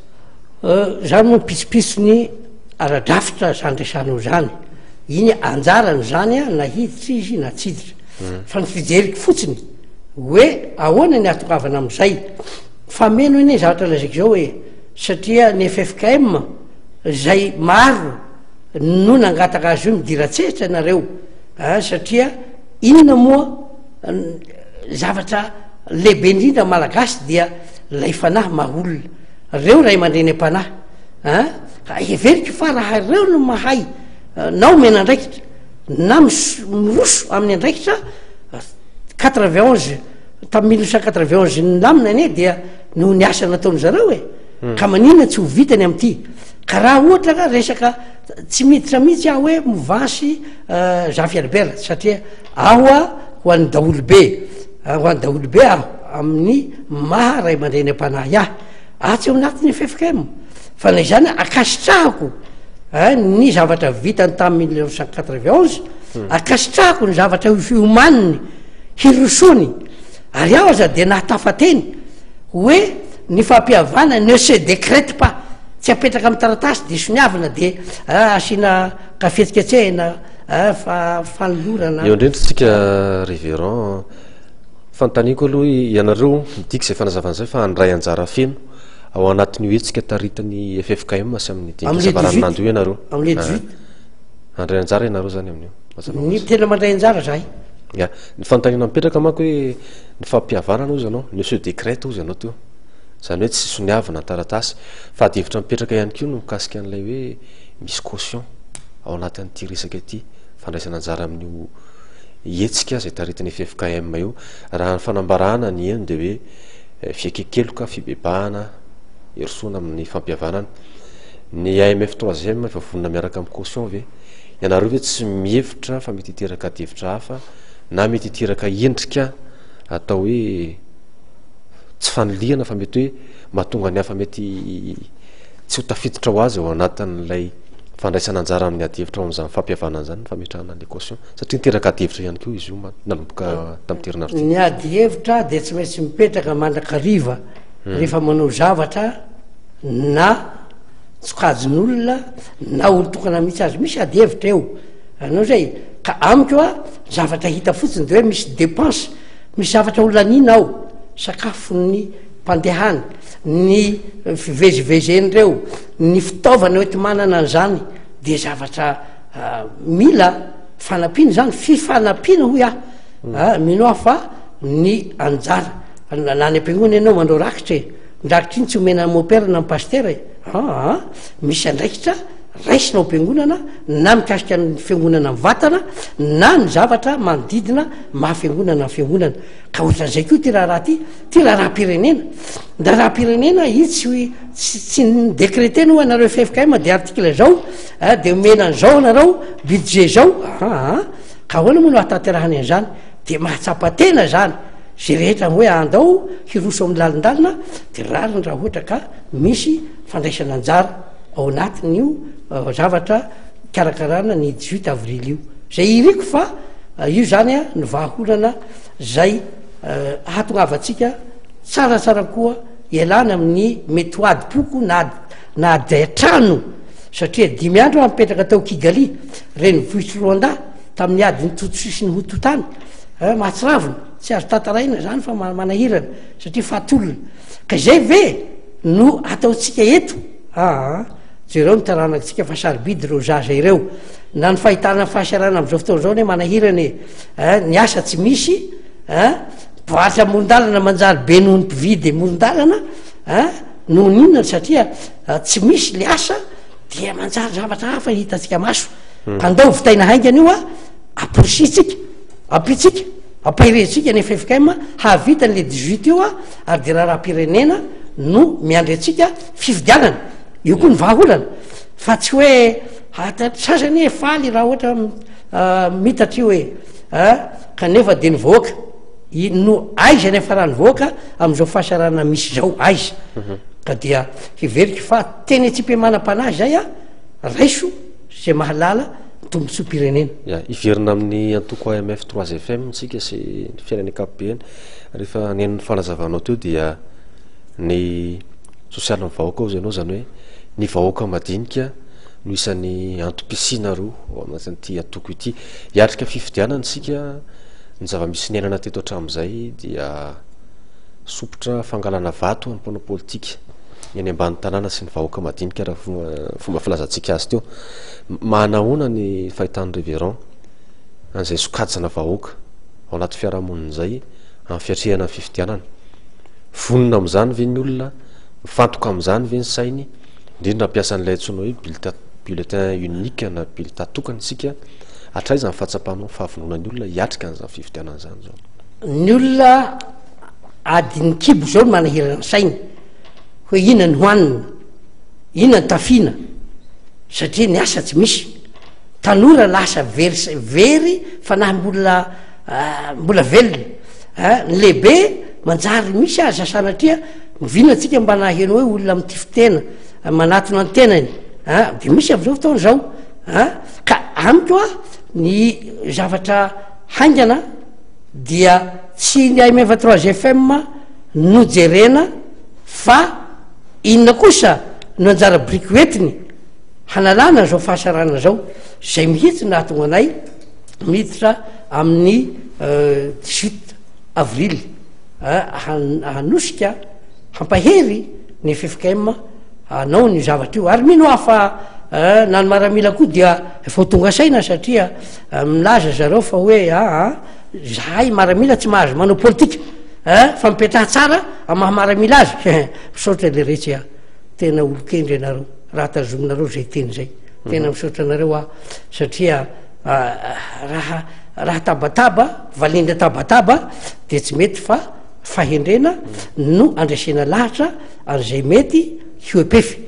[SPEAKER 2] Izany moa pitsopitsony ara-drafitra izany resahanao izany. Iny anjarany izany na hiditra izy na tsy hiditra. Fa ny fijeriko fotsiny Hoe ahoana ny hahatongavana amin'izay? Fameno anie zavatra lazaiko izao e, satria ny ffkm izay maro no nangataka azy io midira an-tsehatra ianareo a, satria inona moa zavatra lehibe indrindra malagasy dia ilay fanahy maha olona, reo ray aman-dreny am-panahy a, ka heveriko fa raha ireo no mahay na omena andraikitra na miroso amin'ny andraikitra 91 tamin'ny 1991 nilamina anie dia noho ny asa nataony zareo e ka maninona tsy ho vitany amin'ity ka raha ohatra ka resaka tsy miditra mihitsy aho hoe movansy euh, Zafy Albert satria aho a ho an'ny daholobe ho an'ny daholobe aho amin'ny maha ray aman-dreny am-panahy ahy atsy ao anatin'ny ffkm fa na izany akasitrahako ny zavatra vitany tamin'ny 1991 Ankasitrahako ny zavatra hiomaniny, hirosoany, ary aho aza dia nahatafateny hoe ny fampihavana ne se decrete pas, tsy apetraka amin'ny taratasy dia soniavina dia asiana ka fihetsiketsehina fa fanolorana.
[SPEAKER 1] Eo indrindra tsika Révérend, fanontaniako aloha ianareo midika izay fanazavana izay fa handray anjara feno ao anatin'io hetsika taritin'ny ffkm sy amin'ny dinika savaranonando io ianareo.
[SPEAKER 2] Amin'ny le 18.
[SPEAKER 1] Handray anjara ianareo zany amin'io?
[SPEAKER 2] Mazava ho azy. Ny tena mandray anjara zahay.
[SPEAKER 1] Ya, ny fanontaniana mipetraka manko hoe ny fampihavanana hozy ianao, ne se décrète hozy ianao teo. Izany hoe tsy soniavina an-taratasy. Fa adihevitra mipetraka ihany koa no mikasika an'ilay hoe misy caution ao anatin'ity resaka ity, fandraisana anjara amin'io hetsika izay taritin'ny ffkm io. Raha ny fanambarana ny heno dia hoe fiaiken-keloka, fibebahana, hirosoana amin'ny fampihavanana. Ny AMF troisième efa vonona miaraka amin'ny caution ve? Ianareo ve tsy mihevitra fa mety hiteraka adihevitra hafa na mety hiteraka endrika atao hoe tsy fanilihana fa mety hoe mahatonga ny hafa mety tsy ho tafiditra ho azy ao anatin'ilay fandraisana anjara amin'ny adihevitra ao amin'izany fampihavanana izany ny fametrahana ny caution satria niteraka adihevitra ihany koa izy io nanomboka tamin'ity herinandro ity.
[SPEAKER 2] Ny adihevitra dia tsy maintsy mipetraka mandrakariva rehefa manao zavatra na sokajin'olona na olon-tokana mihitsy aza, misy ady hevitra eo, anao zay, ka amiko a, zavatra hita fotsiny de hoe misy dépense, misy zavatra ho laniana ao, sakafon'ny mpandehana, ny fivezivezen'ireo, ny fitaovana hoenti-manana an'izany, de zavatra mila fanampiana zany, fifanampiana hoy aho, a, mino aho fa ny anjara, na any am-piangonana ianao manao rakitra e, Ny rakitra iny tsy omena ny mopera na ny pasitera e! Aa misy andraikitra raisina ao am-piangonana na mikasika ny fiangonana mivantana na ny zavatra manodidina maha fiangonana ny fiangonana. Ka ohatran'izay koa ity raharaha ity, ity raharaham-pirenena. Ny raharaham-pirenena io tsy tsy tsy ni-decreter-na hoe anareo ffkm dia article izao, dia omena an'izao anareo, budget izao, aa. Ka ahoana moa no hahatanterahany an'izany? Dia mahatsapa tena izany izay rehetra hoe andao hiroso amin'ny lalindalina dia rariny raha ohatra ka misy fandraisana anjara ao anatin'io zavatra ikarakarana ny 18 avril io. Izay iriko fa io izany no vahaolana izay ahatongavantsika tsaratsara koa ialana amin'ny mety ho adim-poko na na ady an-trano satria dimy andro aho nipetraka tao Kigali, renivohitr'i Rwanda, tamin'ny adin'ny Tutsi sy ny Hutu tany. Mahatsiravina, tsy azo tantaraina izany fa manahirana satria faty olona. Ka izay ve no ataontsika eto? Aa, jereo ny taranakitsika fa sarobidy ireo zaza ireo. Na ny fahitana ny fahasahiranana amin'izao fotoana izao anie manahirana e. Ny asa tsy misy, mpivarotra amoron-dalana manjary be noho ny mpividy amoron-dalana, noho ny inona? Satria tsy misy le asa dia manjary zavatra hafa hitantsika maso. Andao vitaina haingana io a, amporisihitsika, ampitsika, ampahirezintsika ny ffkm hahavita an'le 18 io a, ary dia raharaham-pirenena no miandry antsika, fifidianana, io koa ny vahaolana, fa tsy hoe hata-, sasany hoe faly raha ohatra mitatra io e, a, kanefa dia ny vahoaka i-, no aiza ny hafaran'ny vahoaka amin'izao fahasahiranana misy izao, aiza? Ka dia heveriko fa teny an-tsipemana-panahy izay a, raiso izay mahalala ny tombontsoam-pirenena.
[SPEAKER 1] Ya, hiverina amin'ny antoko AMF trois FM isika sy ny fiainany ankapobeny. Rehefa neno ny fanazavanao teo dia ny sosialin'ny vahoaka hozy ianao, izany hoe ny vahoaka madinika no isan'ny antom-pisianareo ao anatin'ity antoko ity. Hiatrika fifidianana isika, ny zava-misy niainana teto hatramin'izay dia sompitra fangalana vato an'ny mpanao politika. ny any ambany tanàna sy ny vahoaka madinika raha fomba filazantsika azy teo. Manahoana ny fahitan'ny Révérend an'izay sokajina vahoaka ao anaty fiarahamonina izay amin'ny fiatrehana ny fifidianana? Vonona amin'izany ve ny olona? Mifantoka amin'izany ve ny sainy? Indrindra hampiasa an'ilay antsoina hoe bulletin, bulletin unique na bulletin tokana isika. Hatraiza ny fahatsapanao ny fahavononan'ny olona hiatrika an'izany fifidianana izany izao?
[SPEAKER 2] Ny olona adin'ny kibo izao no manahirana ny sainy. hoe inona ny hohanina, inona ny tafiana, satria ny asa tsy misy. Tanora lasa very very fanahy mbola mbola velona. Ny lehibe manjary misy aza sanatria ovina antsika mba naheno hoe olona mitify-tena, manatona ny tenany, de misy am'izao fotoana izao. Ka amiko a, ny zavatra haingana dia tsy ny AMF trois FM no jerena fa inona kosa no anjara biriky hoentiny hanalana an'izao fahasaranana izao, izay mihitsy no nahatonga anay miditra amin'ny 18 avril hanosika hampahery ny ffkm hanao an'io zavatra io, ary mino aho fa na ny maramila koa dia efa ho tonga saina satria milaza zareo fa hoe aa zahay maramila tsy mahazo manao politika. Eh, fa mipetraha tsara amin'ny maha maramila azy. Misaotra le retsy a. Tena olon-kendry ianareo raha tazominareo izay teny izay. Tena mhm. misaotra anareo aho satria ah, raha raha tabataba, valindra tabataba dia tsy mety fa fahendrena no andresena lahatra an'izay mety hioepefy.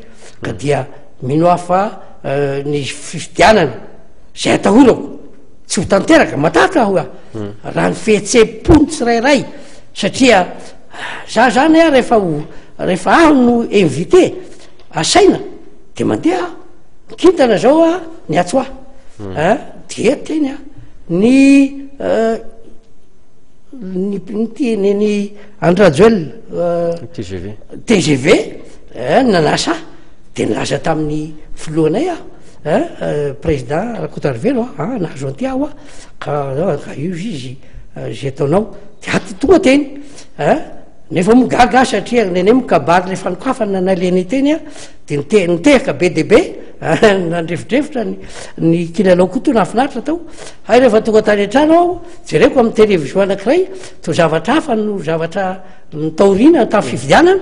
[SPEAKER 2] Ka mhm. dia mino aho fa eh, ny fifidianana izay atahorako tsy ho tanteraka, matahotra aho a, raha ny fihetseham-pony tsirairay, satria za zany a rehefa ho, rehefa aho no invité, asaina, de mandeha aho, ny kintana zao a niantso ahy, a dia teny aho, ny ny ny ny ny Andry Rajoelina,
[SPEAKER 1] TGV,
[SPEAKER 2] TGV nanasa ahy, de nilaza tamin'ny filohanay aho, Eh président Rakotoarivelo a, ah nahazo an'ity aho a, ka ka io izy zay ataonao, de aty tonga teny eh, nefa moa gaga aho satria nenay moa kabary le fanokafana nalehany teny a, de nite- nitehaka be de be nandrefodrefotra ny ny kilalao koa toa nahafinaritra tao, hay rehefa tonga tany an-trano aho, jereko amin'ny télévision anankiray, toa zavatra hafa no zavatra nitaoriana tamin'ny fifidianana,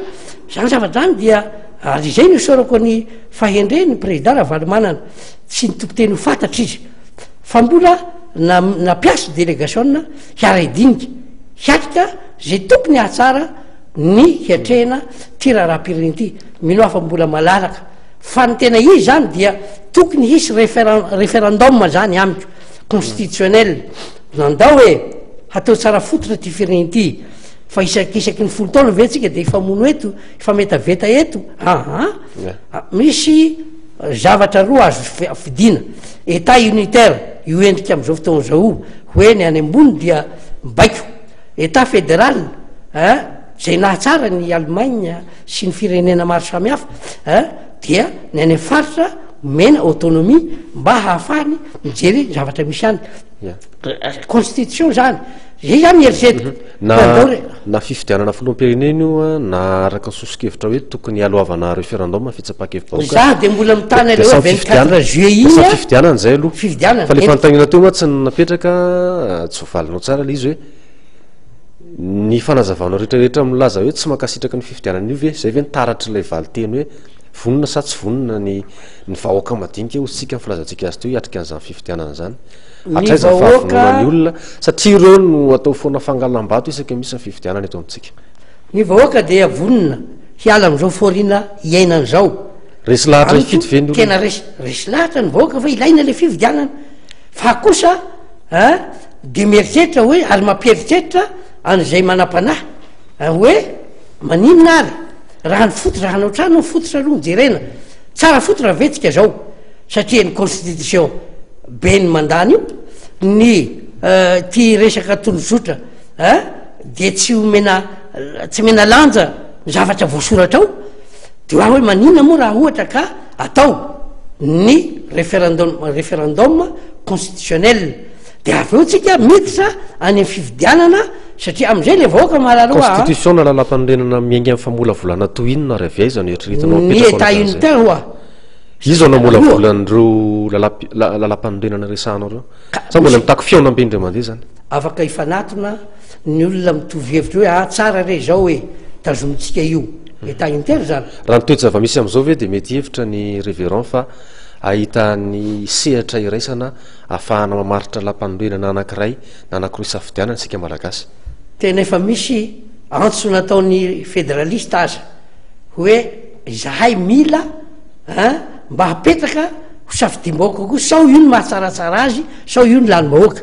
[SPEAKER 2] zany zavatra zany dia. Ary izay no isaorako ny fahendren'ny Président Ravalomanana, tsy ny tompon-teny ho fantatra izy, fa mbola nampiasa delegasiona hiara-hidinika, hiatrika izay tokony hahatsara ny hiatrehina ity raharaham-pirenena ity. Mino aho fa mbola malalaka. Fa ny tena izy izany dia tokony hisy référendum izany amiko, constitutionnel. Nandao e! Hatao tsara fototra ity firenena ity. Fa isakisaky ny folo taona ve tsika dia hifamono eto, hifametaveta eto? Aa! Misy zavatra roa azo fidiana, Etat unitaire, io endrika amin'izao fotoana izao io, hoe ny any ambony dia mibaiko. Etat fédéral, ein, izay nahatsara ny Allemagne sy ny firenena maro samihafa, ein, dia ny any amin'ny faritra omena autonomie mba hahafahany mijery zavatra misy any. Constitution zany, zay zany ny eritreritiko.
[SPEAKER 1] Na na fifidianana filoham-pirenena io an, na araka ny soso-kevitra hoe tokony hialohavana référendum fitsapan-kevi-bahoaka.
[SPEAKER 2] Za dia mbola mitana ilay hoe 24 juillet iny
[SPEAKER 1] an. Fifidianana izay aloha.
[SPEAKER 2] Fifidianana.
[SPEAKER 1] Fa le fanontaniana teo mantsy no napetraka, tsy voavalinao tsara ilay izy hoe ny fanazavanao rehetra rehetra milaza hoe tsy mankasitraka ny fifidianana io ve, izay ve ny taratr'ilay valin-teny hoe vonona sa tsy vonona ny ny vahoaka madinika hoy isika ny filazantsika azy teo hiatrika an'izany fifidianana izany.
[SPEAKER 2] Ny
[SPEAKER 1] Hatraiza ny
[SPEAKER 2] vahoaka.
[SPEAKER 1] fahavononan'ny olona satria ireo no atao foana fangalam-bato isaky ny misy ny fifidianana eto amintsika.
[SPEAKER 2] Ny vahoaka dia vonona hiala amin'izao fahoriana iainana izao.
[SPEAKER 1] Resy lahatra
[SPEAKER 2] Amiko,
[SPEAKER 1] hifidy ve ny olona?
[SPEAKER 2] Tena resy, resy lahatra ny vahoaka fa ilaina ilay fifidianana. Fa kosa an, dia mieritreritra hoe, ary mampieritreritra an'izay manam-panahy hoe maninona ary raha ny fototra, raha hanao trano ny fototra aloha no jerena. Tsara fototra ve tsika zao? Satria ny constitution be ny mandany io, ny ty resaka tondrozotra eh, de tsy omena tsy omena lanja ny zavatra voasoratra ao, de hoa hoe maninona moa raha ohatra ka atao ny referendum, referendum constitutionnel, de avy eo tsika miditra any amin'ny fifidianana satria am'izay le vahoaka mahalala hoa a.
[SPEAKER 1] Constitution na lalampanorenana miainga amin'ny famolavolana toy inona ary avy aiza no eritreretinao
[SPEAKER 2] Ny
[SPEAKER 1] hapetraka ao
[SPEAKER 2] état
[SPEAKER 1] anatin'izay?
[SPEAKER 2] unitaire hoa.
[SPEAKER 1] Iza no hamolavola an'ireo lalam-panorenana resahanao ireo? Sa mbola mitaky fihaonambe indray mandeha izany?
[SPEAKER 2] Afaka hifanatona ny olona mitovy hevitra hoe ah tsara re izao e, tazomintsika io. État unitaire izany.
[SPEAKER 1] Raha ny toe-java-misy amin'izao ve dia mety hihevitra ny Révérend fa hahita ny sehatra iraisana ahafahana mamaritra lalam-panorenana anankiray na anankiroa isafidianana isika Malagasy?
[SPEAKER 2] Tena efa misy antso nataon'ny federalista aza hoe izahay mila An, mba hapetraka ho safidim-bahoaka koa sao io no mahatsaratsara azy, sao io no lanim-bahoaka.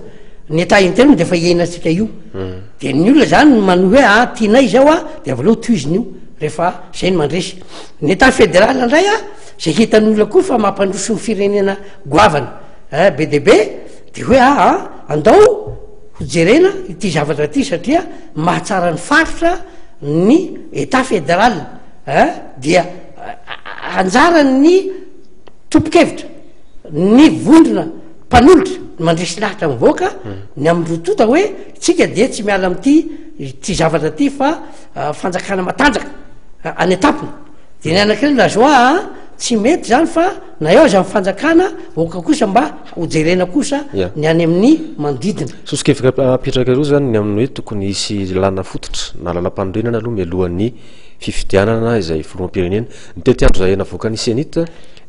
[SPEAKER 2] Ny état interne dia efa iainantsika io. Dia ny olona zany no manohy hoe ah tianay izao ah, dia avy eo tohizina io rehefa zay no mandresy. Ny état fédéral indray ah, zay hitan'ny olona koa fa mampandroso ny firenena goavana eh, be dia be, dia hoe ah ah, andao ho jerena ity zavatra ity satria mahatsara ny faritra ny état fédéral eh, dia Anjaran'ny tompon-kevitra, ny vondrona mpanolotra ny mandresy lahatra ny vahoaka ny amin'ny roa tonta hoe tsika dia tsy miala amin'ity ity zavatra ity fa fanjakana matanjaka any an-tampony. Dia ny anankiray milaza hoe aa tsy mety izany fa na eo aza ny fanjakana vahoaka kosa mba hojerena kosa ny any amin'ny manodidina.
[SPEAKER 1] Soso-kevitra apetraka eo izany ny amin'ny hoe tokony hisy lalàna fototra na lalàmpanorenana aloha mialohan'ny fifidianana izay filoham-pirenena. Ny tetiandro izay navoakan'ny Cenit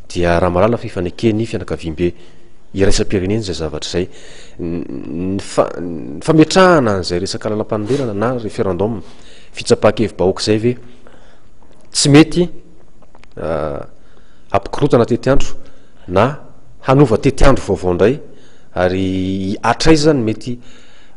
[SPEAKER 1] dia raha mahalala fa ifaneken'ny fianakaviambe iraisam-pirenena izay zavatra izay. Ny fametrahana an'izay resaka lalàmpanorenana na référendum, fitsapan-kevi-bahoaka izay ve tsy mety hampikorontana tetiandro na hanova tetiandro vaovao indray ary hatraiza no mety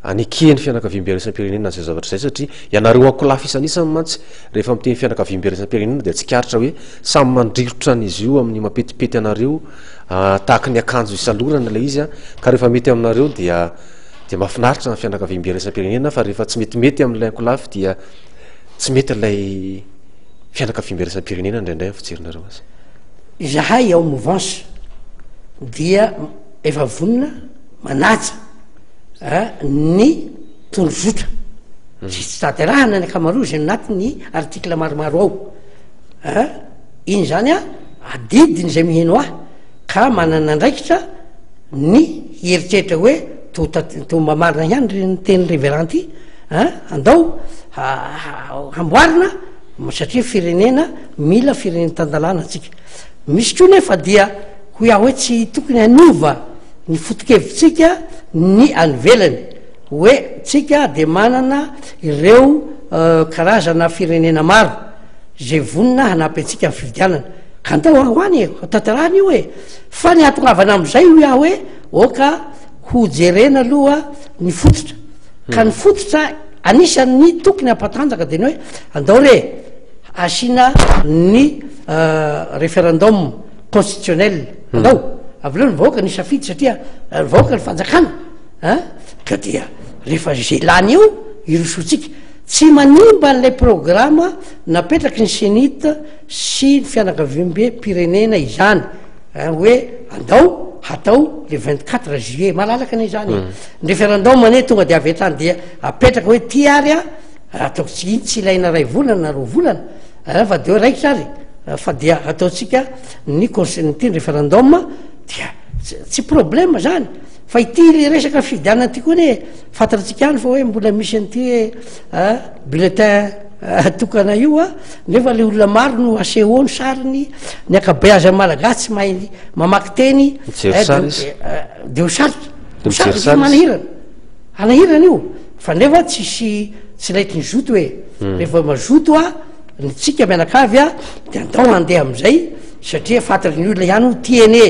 [SPEAKER 1] aneken'ny fianakaviambe iraisam-pirenena an'izay zavatra izay satria Ianareo ankolafy isanisany mantsy rehefa miteny fianakaviambe iraisam-pirenena dia tsikaritra hoe samy mandrirotra an'izy io amin'ny mampetipety anareo tahaky ny akanjo isalorana ilay izy ka rehefa mety aminareo dia dia mahafinaritra ny fianakaviambe iraisam-pirenena fa rehefa tsy metimety amin'ilay ankolafy dia tsy mety ilay fianakaviambe iraisam-pirenena indraindray amin'ny fijerinareo azy.
[SPEAKER 2] Izahay ao mouvance dia efa vonona manaja ny tondrozotra izay tsy tanterahana ny ankamaroa izay anatin'ny article maromaro ao a, iny zany a adidiny izay miheno ahy ka manana andraikitra ny hieritreritra hoe to to mba marina ihany reny teny reverend ty a, andao hamboarina. Satria firenena mila firenena tan-dalàna antsika. Misy koa nefa dia hoy aho hoe tsy tokony hanova ny foto-kevitsika ny any ivelany hoe tsika dia manana ireo karazana firenena maro izay vonona hanampy antsika amin'ny fifidianana. Ka andao ho any e, tanterahina io e. Fa ny hahatongavana amin'izay hoy aho hoe oka ho jerena aloha ny fototra. Ka ny fototra anisan'ny tokony hampatanjaka dia ny hoe andao re asiana ny référendum constitutionnel. Andao, avelao ny vahoaka ny safidy satria ny vahoaka ny fanjakana an, ka dia rehefa izay lany eo hirosoantsika. Tsy manimba an'ilay programa napetraky ny CENIT sy ny fianakaviambe-pirenena izany an, hoe andao hatao le 24 juillet, malalaka anie izany e. Ny référendum anie tonga dia avy hatrany dia apetraka hoe ty ary an, ataoko tsy iny tsy ilaina iray volana na roa volana an, fa dia hoe raikitra ary fa dia ataontsika ny cons- ny ty référendum dia tsy problème zany. Fa ity le resaka fifidianana ity koa anie fantatsika ihany fa hoe mbola misy an'ity hoe ah, bulletin ah, tokana io a, nefa le olona maro no aseho ny sariny, ny ankabeazan'ny malagasy tsy mahay mamaky teny,
[SPEAKER 1] Mijery
[SPEAKER 2] eh,
[SPEAKER 1] sary
[SPEAKER 2] de
[SPEAKER 1] izy.
[SPEAKER 2] eh, de ho sarotra,
[SPEAKER 1] De
[SPEAKER 2] ho
[SPEAKER 1] mijery
[SPEAKER 2] sarotra,
[SPEAKER 1] sary izy.
[SPEAKER 2] manahirana, hanahirana io, fa nefa tsisy tsy laitry ny zoto e, rehefa mazoto a, ny tsika mianakavy a, de andao handeha am'izay satria fantatry ny olona ihany ho ty anie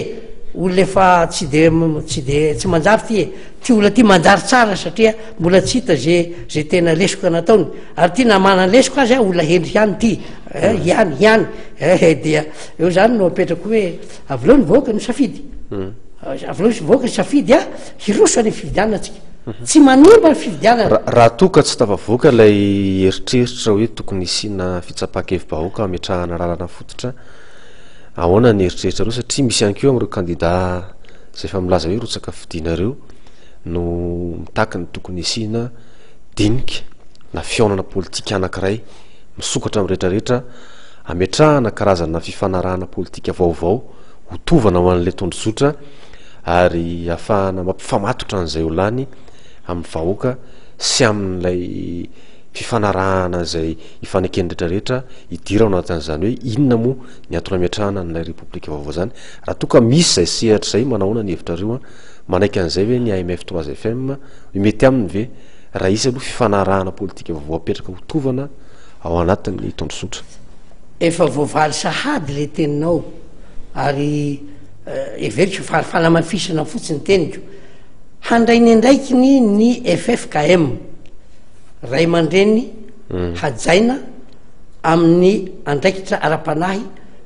[SPEAKER 2] olona efa tsy de tsy de tsy manjary ty e, ty olona ty manjary tsara satria mbola tsy hita ze ze tena lesoka nataony, ary ty na manana lesoka aza olona hendry ihany ty eh, ihany ihany eh, dia eo zany no apetrako hoe avelao ny vahoaka no safidy, avelao ny vahoaka ny safidy a, hiroso any fifidianana tsika, tsy manimba ny fifidianana.
[SPEAKER 1] Raha toa ka tsy tafavoaka ilay eritreritra hoe tokony hisiana fitsapan-kevi-bahoaka hametrahana lalana fototra, ahoana ny eritreritrareo satria misy ihany koa amin'ireo kandida izay efa milaza hoe rotsaka fidiana ireo no mitaky ny tokony hisiana dinika na fihaonana politika anankiray misokatra amin'ny rehetrarehetra hametrahana karazana fifanarahana politika vaovao ho tovana ho an'ilay tondrozotra ary hahafahana mampifamatotra an'izay ho lany amin'ny vahoaka sy amin'ilay fifanarahana izay ifaneken'ny rehetrarehetra hidirana ao anatin'izany hoe inona moa ny antony hametrahana an'ilay repoblika vaovao izany. Raha toa ka misy izay sehatra izay, manahoana ny hevitrareo an? Manaiky an'izay ve ny AMF 3 FM? Mety aminy ve raha hisy aloha fifanarahana politika vaovao apetraka ho tovana ao anatin'ny tondrozotra?
[SPEAKER 2] Efa voavaly sahady le teninao ary heveriko fa fanamafisana fotsiny teniko. Handray ny andraikiny ny ffkm, ray aman-dreny hajaina amin'ny andraikitra ara-panahy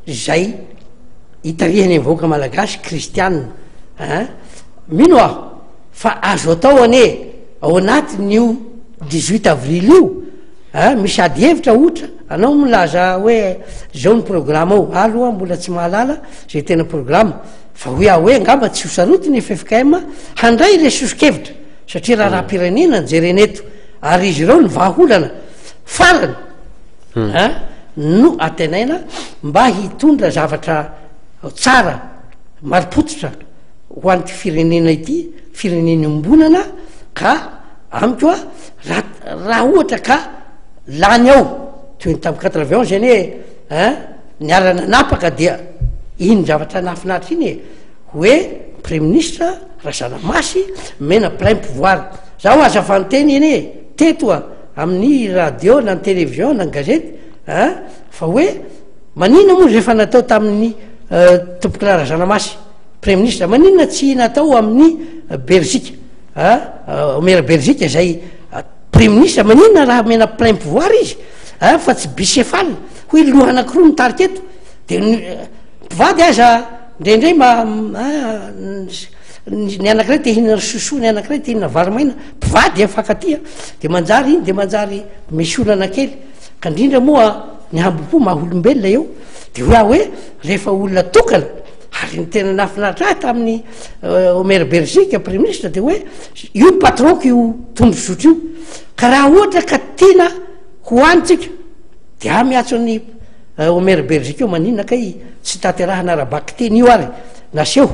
[SPEAKER 2] izay itarihany ny vahoaka malagasy kristianina ein! Mino aho fa azo atao anie ao anatin'io 18 avril io ein, misy ady hevitra ohtra anao milaza hoe zao ny programa ao, aho aloha mbola tsy mahalala zay tena programa fa hoy aho hoe angamba tsy ho sarotiny ny ffkm handray ilay soso-kevitra satria raharaham-pirenena no jerena eto ary izy ireo ny vahaolana farany ein no antenaina mba hitondra zavatra tsara marim-pototra ho an'ity firenena ity, firenena iombonana ka amiko a raha raha ohatra ka lany ao toy ny tamin'ny 91 anie ein niara-nanapaka dia iny zavatra nahafinaritra iny e hoe premier ministre Razanamasy omena plein pouvoir, zaho aza fa niteny anie teto a amin'ny radio na ny télévision na ny gazety ein fa hoe maninona moa zay efa natao tamin'ny tompokolahy Razanamasy premier ministre maninona tsy natao amin'ny Belzika a Omer Belzika zay premier ministre maninona raha omena plein pouvoir izy a fa tsy bicéphale hoy loha anankiroa mitarika eto de ny mpivady aza indraindray mba ny anankiray te hihinana sosoa ny anankiray te hihinana vary maina mpivady mifankatia de manjary iny de manjary misy olana kely ka indrindra moa ny hambom-po maha olombelona eo de hoe aho hoe rehefa olona tokana ary ny tena nahafinaritra ahy tamin'ny Omer Belzika premier ministre de hoe io patron-ko io tondrozotra io ka raha ohatra ka tiana ho any tsika de aho miantso an'i Omer Belzika io maninona kay tsy tanterahana ara-bakiteny io ary naseho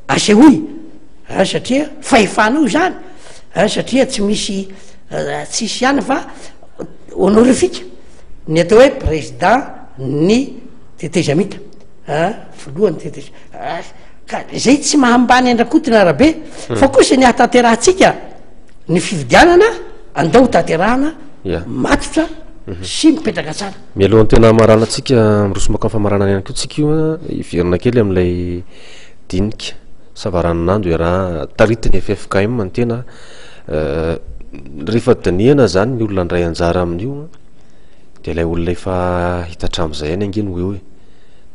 [SPEAKER 2] asehoy a satria fahefanao izany a satria tsy misy tsisy ihany fa honorifique. ny atao hoe président ny tetezamita a, filohan'ny tetezamita, ka zay tsy mahambany an-dRakoto na Rabe, fa kosa ny hahatanterahantsika ny fifidianana andao ho tanterahana matotra sy mipetraka tsara.
[SPEAKER 1] Mialohan'ny tena hamaranantsika, miroso mankany famaranana ihany koa tsika io an, hiverina kely amin'ilay dinika savaranonando iaraha taritin'ny ffkm ny tena, rehefa dinihana zany ny olona handray anjara amin'io an, dia ilay olona efa hita hatramin'izay ihany ange no eo e,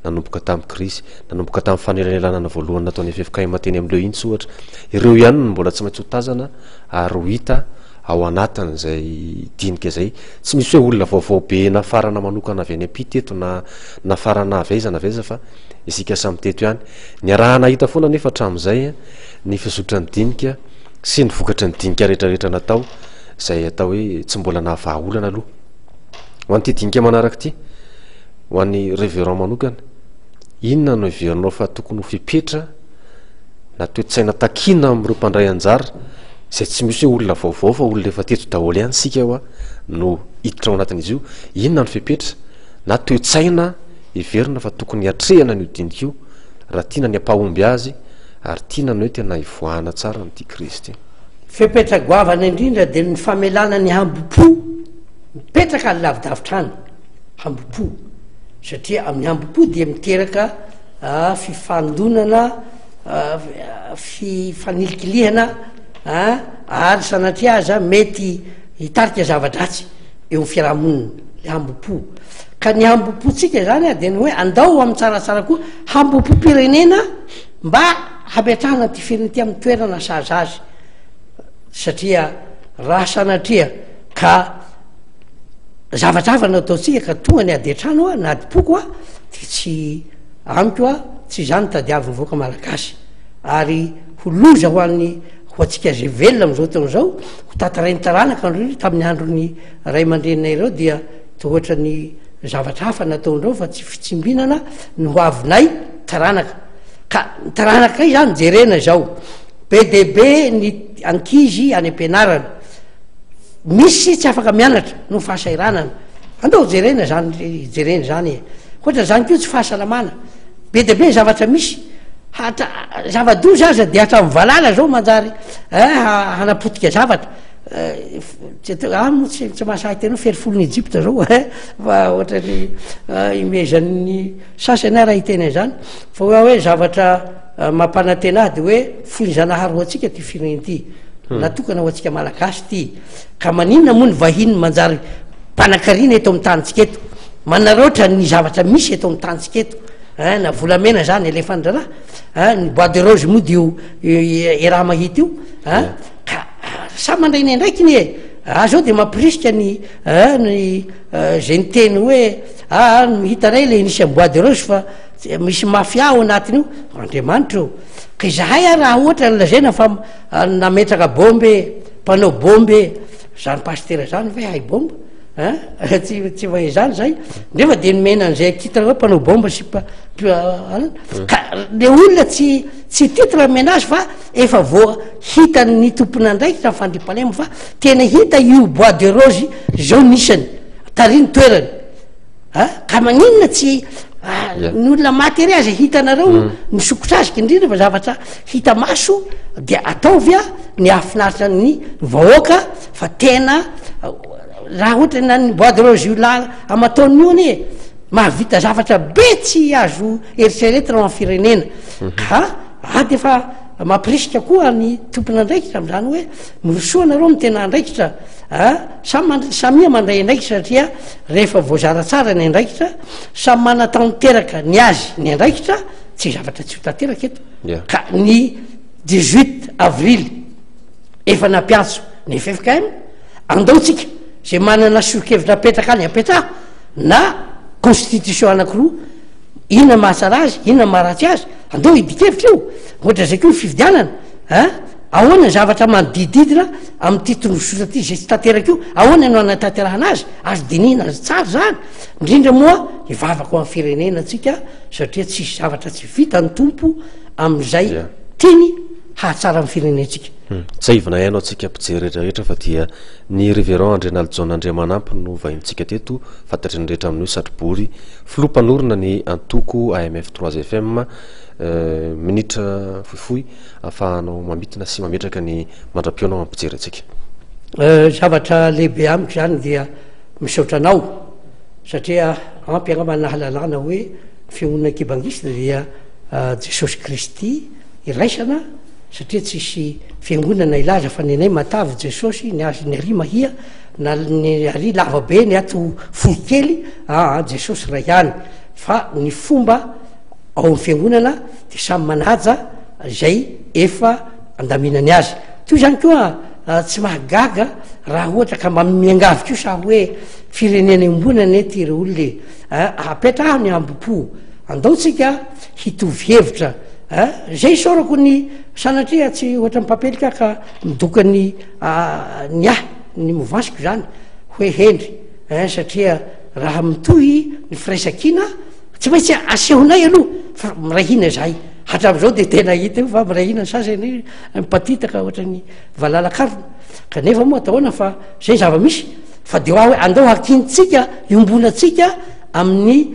[SPEAKER 1] nanomboka tamin'ny krizy, nanomboka tamin'ny fanelanelanana voalohany nataon'ny ffkm teny amin'ireo iny ohatra, ireo ihany no mbola tsy maintsy ho tazana ary ho hita ao anatin'izay dinika izay. Tsy misy hoe olona vaovao be nafarana manokana avy any am-pita eto na nafarana avy aiza na avy aiza fa isika samy teto ihany. Niarahana hita foana anefa hatramin'izay ny fizotran'ny dinika sy ny vokatry ny dinika rehetrarehetra natao izay atao hoe tsy mbola nahavaha olana aloha. Ho an'ity dinika manaraka ity, ho an'ny Révérend manokana, inona no heverinao fa tokony ho fepetra na toe-tsaina takiana amin'ireo mpandray anjara izay tsy misy hoe olona vaovao fa olona efa teto daholo ihany isika hoa no hiditra ao anatin'izy io, inona no fepetra na toe-tsaina heverina fa tokony hiatrehana an'io dinika io raha tiana ny hampahomby azy ary tiana ny hoe tena hivoahana tsara amin'ity krizy ity.
[SPEAKER 2] Fepetra goavana indrindra dia ny famelana ny hambom-po mipetraka any lavidavitra any, hambom-po, satria amin'ny hambom-po dia miteraka fifandonana, fifanilikilihana ary sanatria aza mety hitarika zava-dratsy eo amin'ny fiarahamonina, le hambom-po. Ka ny hambom-pontsika zany dia ny hoe andao amin'ny tsaratsara koa hambom-pom-pirenena mba hametrahana ity firenena ity amin'ny toerana sahaza azy, satria raha sanatria ka zavatra hafa no ataontsika ka tonga ny ady an-trano a, na adim-poko a, de tsy amiko a, tsy izany no tadiavin'ny vahoaka malagasy, ary ho loza ho an'ny ho antsika izay velona amin'izao fotoana izao, ho tantarain'ny taranaka androany hoe tamin'ny andron'ny ray aman-dreninay ireo dia toa ohatran'ny zavatra hafa nataondreo fa tsy fitsimbinana ny ho avinay taranaka. Ka ny taranakay izany jerena izao, be dia be ny ankizy any am-pianarana, misy tsy afaka mianatra noho ny fahasahiranana, andao jerena izany, jerena izany e! Ankoatra izany koa tsy fahasalamana, be dia be ny zavatra misy, hatra zava-doza aza dia hatramin'ny valala izao manjary eh hanapotika zavatra, tsy atao, ah moa tsy tsy mahasahy tena hoe fery folon'i Egypta zao eh, fa ohatran'ny imehezan'ny sasany aho raha hiteny an'izany, fa hoe aho hoe zavatra mampanantena ahy de hoe foin'i Zanahary ho antsika ty firenena ity, natokana ho antsika Malagasy ity, ka maninona moa ny vahiny manjary mpanakarena eto amin'ny tanintsika eto, manaraotra ny zavatra misy eto amin'ny tanintsika eto, hein, na volamena zany alefan-draharaha, hein, ny bois de rose moa dia io iaraha mahita io, hein, ka samy mandray ny andraikiny e, ah zao de mampirisika ny ny zay niteny hoe ah no hitanay le nisy bois de rose fa misy mafia ao anatin'io, Andriamanitra ô, ka izahay ary raha ohatra ny lazaina fa nametraka bombe e, mpanao bombe e, zany pasitera zany ve hay bomba hein, tsy tsy mahay zany zay, nefa de nomena an'izay titre hoe mpanao bomba sy mpa- ka le olona tsy tsy titre nomena azy fa efa voa hitan'ny tompon'andraikitra ny fandriampahalemana fa tena hita io bois de rose zao ny isany tary ny toerany a ka maninona tsy ny olona maty ery aza hitanareo mm. misokotra azy indrindra fa zavatra hita maso de ataovy a ny hahafinaritra ny vahoaka fa tena raha ohatra na ny bois de rose io la amataon'ny io anie mahavita zavatra be tsy azo eritreretina ho an'ny firenena mhm. ka Ah de efa mampirisika koa ny tompon'andraikitra amin'izany hoe mirosoa nareo amin'ny tena andraikitra a, samy mandray, samia mandray andraikitra satria rehefa voazara tsara ny andraikitra, samy manatanteraka ny azy ny andraikitra, tsy zavatra tsy ho tanteraka eto. Ka ny 18 avril efa nampiantso ny ffkm, andao tsika zay manana solo-kevitra apetraka any apetraho na constitution anakiroa, inona mahatsara azy, inona maharatsy azy, Andao hidin-kevitra io, ohatra izay koa ny fifidianana a! Ahoana ny zavatra manodididina amin'ity tondrozotra ity izay tsy tanteraka io, ahoana no hanatanterahana azy? Azo dinihina tsara izany, indrindra moa hivavaka ho an'ny firenena antsika satria tsisy zavatra tsy vitan'ny Tompo amin'izay tiany hahatsara ny firenentsika.
[SPEAKER 1] Tsiahivina ihany ho antsika mpijery rehetra fa dia ny Révérend Andrianalijaona Andriamanampy no vahinintsika teto, fantatry ny rehetra amin'ny hoe Satrobory, filoha mpanorina ny antoko AMF 3 FM. Minitra fohifohy ahafahanao mamintina sy mametraka ny mandra-pihaona ho an'ny mpijery antsika.
[SPEAKER 2] Zavatra lehibe amiko izany dia misaotra anao satria ampy angamba ny nahalalana hoe ny fiangonana kibangista dia Jesosy Kristy iraisana satria tsisy fiangonana hilaza fa ny anay matavy Jesosy, ny azy ny ary mahia na ny ary lava be ny ato fohy kely, aa Jesosy iray ihany fa ny fomba ao amin'ny fiangonana dia samy manaja izay efa andaminany azy. Toy izany koa tsy mahagaga raha ohatra ka mba miangavy kosa aho hoe firenena iombonana anie ity ry olona e, apetraho ny hambom-po, andao tsika hitovy hevitra a, zay isaorako ny sanatria tsy ohatran'ny mpampelika aho ka midoka ny ny ahy ny movansiko izany hoe hendry ein satria raha mitohy ny firaisankina tsy maintsy asehonay aloha fa miray hina izahay hatramin'izao de tena hita io fa miray hina ny sasany mipatitaka ohatran'ny valala karona kanefa moa atao ahoana fa zay zava-misy fa de hoa hoe andao hakintsika iombonantsika amin'ny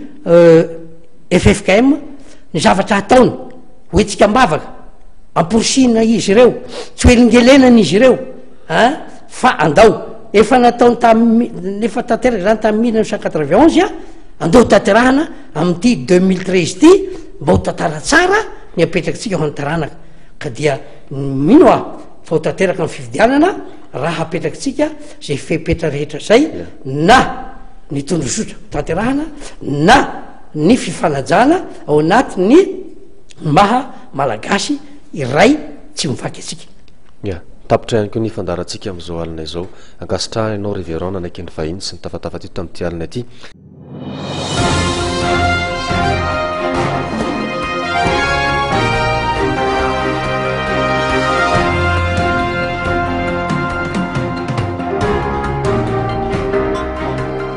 [SPEAKER 2] ffkm ny zavatra ataony, ho hetsika am-bavaka, amporisihina izy ireo, tsy ho elingelenana izy ireo an, fa andao, efa nataony tamin'ny, efa tanteraka izany tamin'ny 1991 an, andao ho tanterahana amin'ity 2013 ity, mba ho tantara tsara ny apetrakitsika ho an'ny taranaka, ka dia mino aho fa ho tanteraka ny fifidianana raha apetrakitsika izay fepetra rehetra izay na ny tondrozotra tanterahana na ny fifanajana ao anatin'ny maha Malagasy iray tsy mivaky antsika.
[SPEAKER 1] Ya, tapitra ihany koa ny fandaharantsika amin'izao alina izao. Ankasitrahana ianao Révérend nanaiky ny vahiny sy nitafatafa teto tamin'ity alina ity.